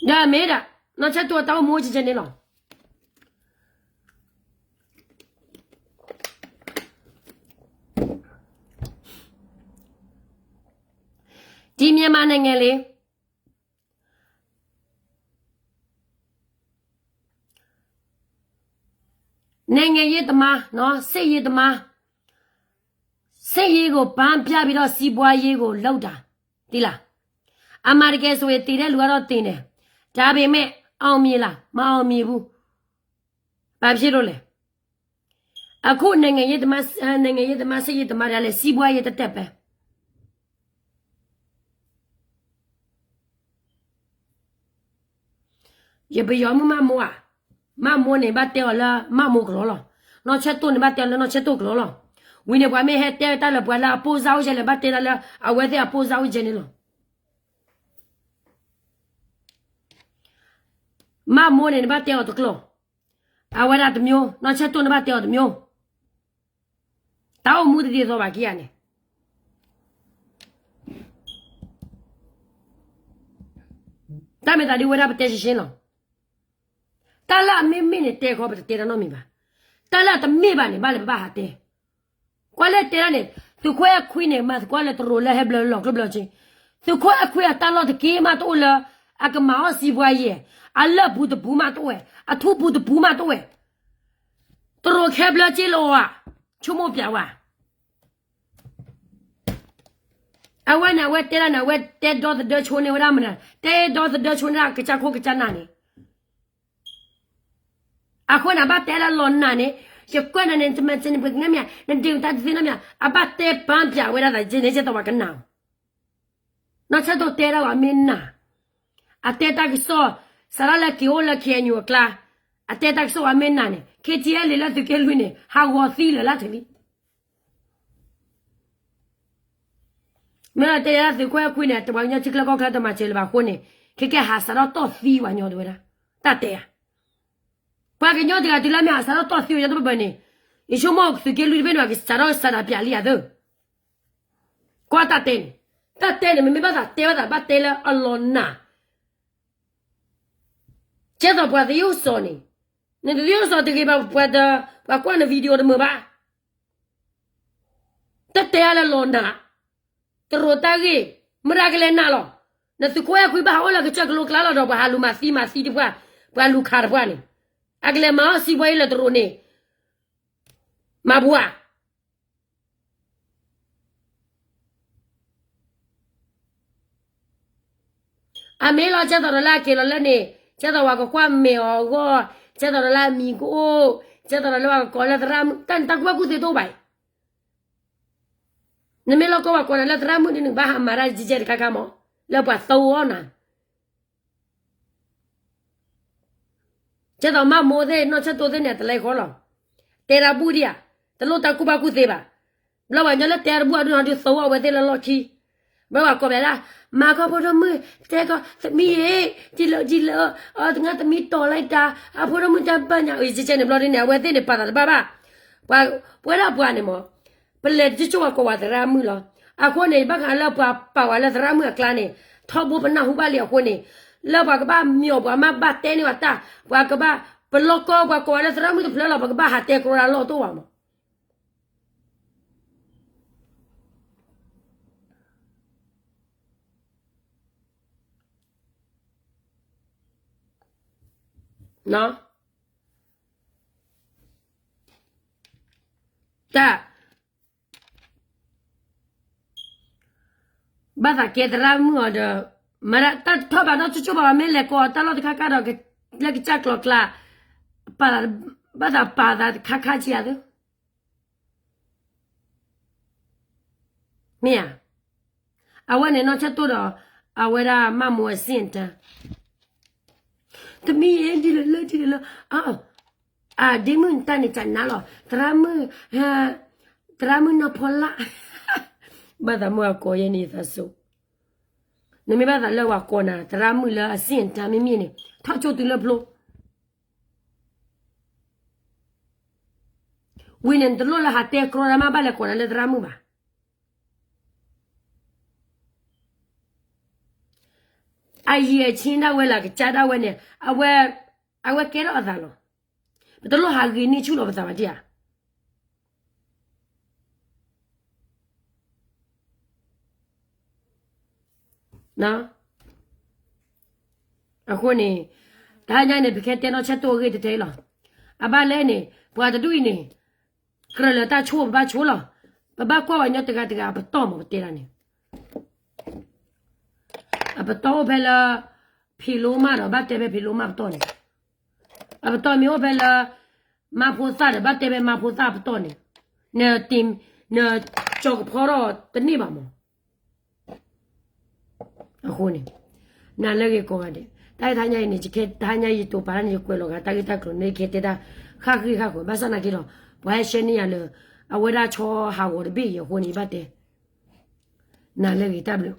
ဒီးမ့ၢ်ဒၣ် နီၢ်ဆၢတိၢ်အတၢ်အိၣ်မူအိၣ်ကဲကဲန့ၣ်လီၤ. ဒီမြန်မာနိုင်ငံလေ, နိုင်ငံရေးသမားနော်, စစ်ရေးသမား, စစ်ရေးကို ဗန်းပြပြီးတော့ စီးပွားရေးကို လုပ်တာ, သိလား. အမှန်တကယ်ဆိုရင် သေတဲ့လူကတော့သေတယ်, ဒါပေမဲ့ အောင်မြင်လား, မအောင်မြင်ဘူး. ဘာဖြစ်လို့လဲ. အခုနိုင်ငံရေးသမား, အဲ, နိုင်ငံရေးသမား, စစ်ရေးသမားတွေကလည်း စီးပွားရေးသက်သက်ပဲ. ယပယီၤမုၣ်မၢ်မိၢ်ဧါ, မၢ်မိၢ်န့ၣ် ဘၣ်တဲအီၤလၢမၢ်မိၢ်ကလီလီၤ. နီၢ်ဆၢတိၢ်န့ၣ် ဘၣ်တဲအီၤလၢနီၢ်ဆၢတိၢ်ကလီလီၤ. ဝံၤန့ၣ် ပှၤမ့ၢ်ဟဲတဲတၢ်လၢပှၤလၢအပိၢ်စၢ်အိၣ်ကဲလဲၣ် ဘၣ်တဲတၢ်လၢအဝဲသ့ၣ်အပိၢ်စၢ်အိၣ်ကဲန့ၣ်လီၤ. မၢ်မိၢ်န့ၣ် နဘၣ်တဲအီၤတကျိာ်, အဝဲဒၣ်တမျိုး, နီၢ်ဆၢတိၢ်န့ၣ် ဘၣ်တဲအီၤတမျိုး. တၢ်အိၣ်မူတဒ်သိးဘၣ်ခံဂၤန့ၣ်, တၢ်မ့ၢ်သးဒ်ဝဲဒၣ်ပတဲရှင်းရှင်းလီၤ. တၢ်လၢအမ့ၢ်မ့ၢ်န့ၣ် တဲခီပတတဲတၢ်နီတမံၤဘၣ်. တၢ်လၢအတမ့ၢ်ဘၣ်န့ၣ် ဘၣ်လၢပဘၣ်ဟးတဲ. ကွၢ်လၢတဲဒၣ်န့ၣ်, သုးခွဲအခွံန့ၣ် မၤသကိးလၢတရူးလၢဟဲဘျၢလီၤကျိၣ်ဘျၢစ့. သုးခွဲအခွံအတၢ်လီၢ်တက့ၢ်မးတအိၣ်လၢ အကမၤအီၣ်စီးပွားရေး, အလၢၢ်ပူၤတပူၤမးတအိၣ်ဝဲ, အထူပူၤတပူၤမးတအိၣ်ဝဲ. တရူးခဲဘျၢစ့လီၤဧါ, ဆိကမိၣ်ပျးဝဲ. အဝဲန့ၣ် အဝဲတဲဒၣ်န့ၣ် အဝဲတဲဒီသဒၢဆိန့ၢ်ဝဲဒၣ်မနုၤ, တဲဒီသဒၢဆိန့ၢ်ဒၣ်ကစၢ်ခိၣ်ကစၢ်နၢ်န့ၣ်. အဃိန့ၣ် အဘၣ်တဲလၢလီၤနၢ်န့ၣ်, ယကွဲးနၤန့ၣ် တမ့ၢ်စ့န့ၣ် ပကနဲမ့ၢ်, နဒ့ၣ်တၢ်တသ့နီတမံၤ, အဘၣ်တဲပာ်ပျးဝဲဒၣ်သးကဲန့ၣ် ကဲသိးပှၤကနၣ်. နီၢ်ဆၢတိၢ်တဲဒၣ်ဝဲမ့ၢ်နၢ်, အတဲတၢ်ကစီၣ်, စးထီၣ်လၢက့ၤအိၣ်လၢ KNU အကျါ, အတဲတၢ်ကစီၣ်ဝဲမ့ၢ်နၢ်န့ၣ်, KTLA လၢသုးက့လွံၢ်န့ၣ် ဟးဂီၤသံလၢာ်လၢထံးလံ. မ့ၢ်တဲယၤသုးခိၣ်အဲၣ်ခွံန့ၣ် ပှၤကညီထံချၢကီၢ်ချၢတမၤစၢၤလၢၤဘၣ်အဃိန့ၣ် ခဲကဲဟးစးထီၣ်တီၢ်သံပှၤကညီတဝဲဒၣ် တၢ်တဲဧါ. ပှၤကညီတဂၤတုၤလၢမ့ၢ်ဟးစးထီၣ်တီၢ်သံပှၤကညီတဘၢဘၢန့ၣ် ယဆိကမိၣ်သုးက့လွံၢ်တဘ့ၣ်န့ၣ် ပှၤကစးထီၣ်ကစးဒၣ်ပျးလံယၤသၢ ကွၢ်တၢ်တဲန့ၣ်, တၢ်တဲန့ၣ် မ့မ့ၢ်ဘၣ်သးတဲဘၣ်သးဘၣ်တဲလၢအလီၤနး, ကဲသိးပှၤသယုၢ်စီၤန့ၣ်, နသယုၢ်စီၤတဂ့ၤဘၣ် ပှၤကွၢ်န video တမုာ်ဘၣ်, တၢ်တဲအါလၢလီၤနး, တရူးတၢ်ဂ့ၢ်, မတၤကလဲၤနာ်လီၤ, နသုးခိၣ်အဲၣ်ခွံဘၣ်ဟးအိၣ်လၢကစၢၢ်ကလိကျါလီၤဒီး ပှၤဟးလူၤမၤသံမၤသံတပှၢ်, ပှၤလူၤခးတပှၢ်န့ၣ်, အကလဲၤမၤအီၣ်စံးဘှီအံၤလၢတရူးန့ၣ်, မၤဘှၤ အမ့ၢ်လီၤကဲသိးဒီးလၢအက့ၤလီၤလၢန့ၣ်, ကဲသိးပှၤကကွၢ်မဲာ်အီၤအဂီၢ်, ကဲသိးဒီးလၢအမံၤကအိၣ်, ကဲသိးဒီးလၢပှၤကကိးလၢသရၣ်မုၣ်, တၢ်န့ၣ်တၢ်ကူၣ်ဘၣ်ကူၣ်သ့တအိၣ်ဘၣ်အံၤ, နမ့ၢ်လီၤကီၢ်ပှၤကိးနၤလၢသရၣ်မုၣ်ဒ်န့ၣ် ဘၣ်ဟးမၤတၢ်ကဲကဲတခါခါမး, လၢပှၤသဝီနၤ ကဲသိးမၤမိၢ်သ့ၣ်နီၢ်ဆၢၣ်တိၢ်သ့ၣ်န့ၣ် အတလဲဃီလီၤ, တဲတၢ်ဘူၣ်ဒံးဧါ, တလိၣ်တၢ်ကူၣ်ဘၣ်ကူၣ်သ့ဘၣ်, ဘျီပှၤကညီလၢတဲတၢ်ဘူၣ်အဒိၣ်နီၤဒုးသဝီအဝဲသ့ၣ်လၢလီၢ်ခံ, ဘျီပှၤကိးဘၣ်ဒၣ်, မၤကီၢ်ဖိဒိၣ်မုၣ်, တဲကီၢ်သမံၤအံၤ, ဒ်လၢဒ်လၢ, တငါသမံၤတီၤလၢတၢ်, အဖိဒိၣ်မုၣ်တၢ်ဘၣ်ညါအံၤ ကဲကဲန့ၣ် ဘျီဒ်န့ၣ် အဝဲသ့ၣ်န့ၣ် ပာ်သးတဘၣ်ဘၣ်, ပှၤဝဲဒၣ်ပှၤန့ၣ်မး, ပလဲၤတကၠိၢ်ပှၤကိးဝဲသရၣ်မုၣ်လီၤ, အဃိန့ၣ် ဘၣ်ဃးလၢပှၤပာ်ဝဲလၢသရၣ်မုၣ်အကျါန့ၣ်, ထီဘိပနၢ်ဟူဘၣ်လံအဃိန့ၣ်, လၢပှၤကဘၣ်မၠီၣ်ပှၤမးဘၣ်တဲန့ၢ်ဝဲတၢ်, ပှၤကဘၣ်, ပလီၢ်ကီၢ်ပှၤကိးဝဲလၢသရၣ်မုၣ်တဖျၢၣ်လီၤ ပကဘၣ်ဟးတဲကရီတၢ်လီၢ်တိၢ်ဘၣ်မး တၢ်, ဘၣ်သးကဲသရၣ်မုၣ်အီၤဒီး, မၤဒၣ်တၢ်တထီၣ်ဘၣ်နီၢ်ကၠိကၠိဘၣ် မ့ၢ်လဲၤကိးတၢ်လီၢ်တခါခါဒီး, လၢကစၢ်ကျီကျါ, ဘၣ်သးပာ်သးတခါခါကံယၤသၢ မ့ၢ်ဧါ, အဝဲန့ၣ်နီၢ်ဆၢၣ်တိၢ်ဒီး, အဝဲဒၣ်မၤမိၢ်အဆ့ၣ်အတၢ်, သမံၤအံၤဒ်လဲၣ်လၢဒ်လဲၣ်လၢ, အဒ့မုၣ်နတၢ်န့ၣ်ကနၤလီၤ, သရၣ်မုၣ်, သရၣ်မုၣ်နီၢ်ဖီလာ်, ဘၣ်သးမုၣ်အကိးယဲန့ၣ်သးစိ, နမ့ၢ်ဘၣ်သးလၢပှၤကိးနၤ သရၣ်မုၣ်လၢအဆ့ၣ်အတၢ်မ့မ့ၢ်န့ၣ် ထီၣ်ကၠိတုၤလၢဖျိ ဝံၤန့ၣ် နတလိၣ်လၢဟးတဲကြီတၢ်မး ဘၣ်လဲၤကိးနၤလၢသရၣ်မုၣ်ဘၣ်. အယံာ်အဆံဒၣ်ဝဲလၢ ကစၢ်ဒၣ်ဝဲန့ၣ် အဝဲ, အဝဲကဲထီၣ်အသးလီၤ. ပတလိၣ်ဟးဂ့ၤန့ၢ်ဆူၣ်လီၤပသးဘၣ်ဒံးဧါ. အဃိန့ၣ်, တဟါညါန့ၣ် ပကဟဲတဲနီၢ်ဆၢၣ်တိၢ်အဂ့ၢ်တတဲအံၤလီၤ. အဘၣ်လဲၣ်န့ၣ် ပှၤတဒူၣ်အံၤန့ၣ်, ကြၢးလၢတၢ်ဆိၣ်ပဘၣ်ဆိၣ်လီၤ. ပဘၣ်ကွၢ်ပှၤကညီတဂၤတဂၤအပတီၢ်မး ပတဲဒၣ်န့ၣ် အပတီၢ်အိၣ်ဖဲလၢ ဖံးလိမၢ်ဒီး ဘၣ်တဲဖဲဖံးလိမၢ်ပတီၢ်န့ၣ်, အပတီၢ်မ့ၢ်အိၣ်ဖဲလၢ မါဖိသၣ်ဒီး ဘၣ်တဲဖဲမါဖိသၣ်ပတီၢ်န့ၣ်, န, နကၠီၤကဖီထီၣ်တန့ၢ်ဘၣ်မး. အဃိန့ၣ်, နၤလၢဂ့ၤကိးဂၤဒဲး, တၢ်ဂ့ၢ်တဟါညါအံၤန့ၣ် ယကဲတဟါညါယတိာ်ပာ်တၢ်န့ၣ် ယကွဲးလီၤဂာ်တၢ်ဂ့ၢ်တၢ်ကျိၤန့ၣ် ယကဟဲတဲတၢ်ဃၣ်ဃံးဃၣ်ဃုာ် ဘၣ်ဆၣ်သနာ်က့ဒီး ပှၤဟဲရှဲန့ၢ်ယၤလၢ အဝဲဒၣ်ဆီဟးဂီၤတဘ့ၣ်အံၤအဃိန့ၣ် ယဘၣ်တဲ နၤလၢဂ့ၤတၢ်ဘျုး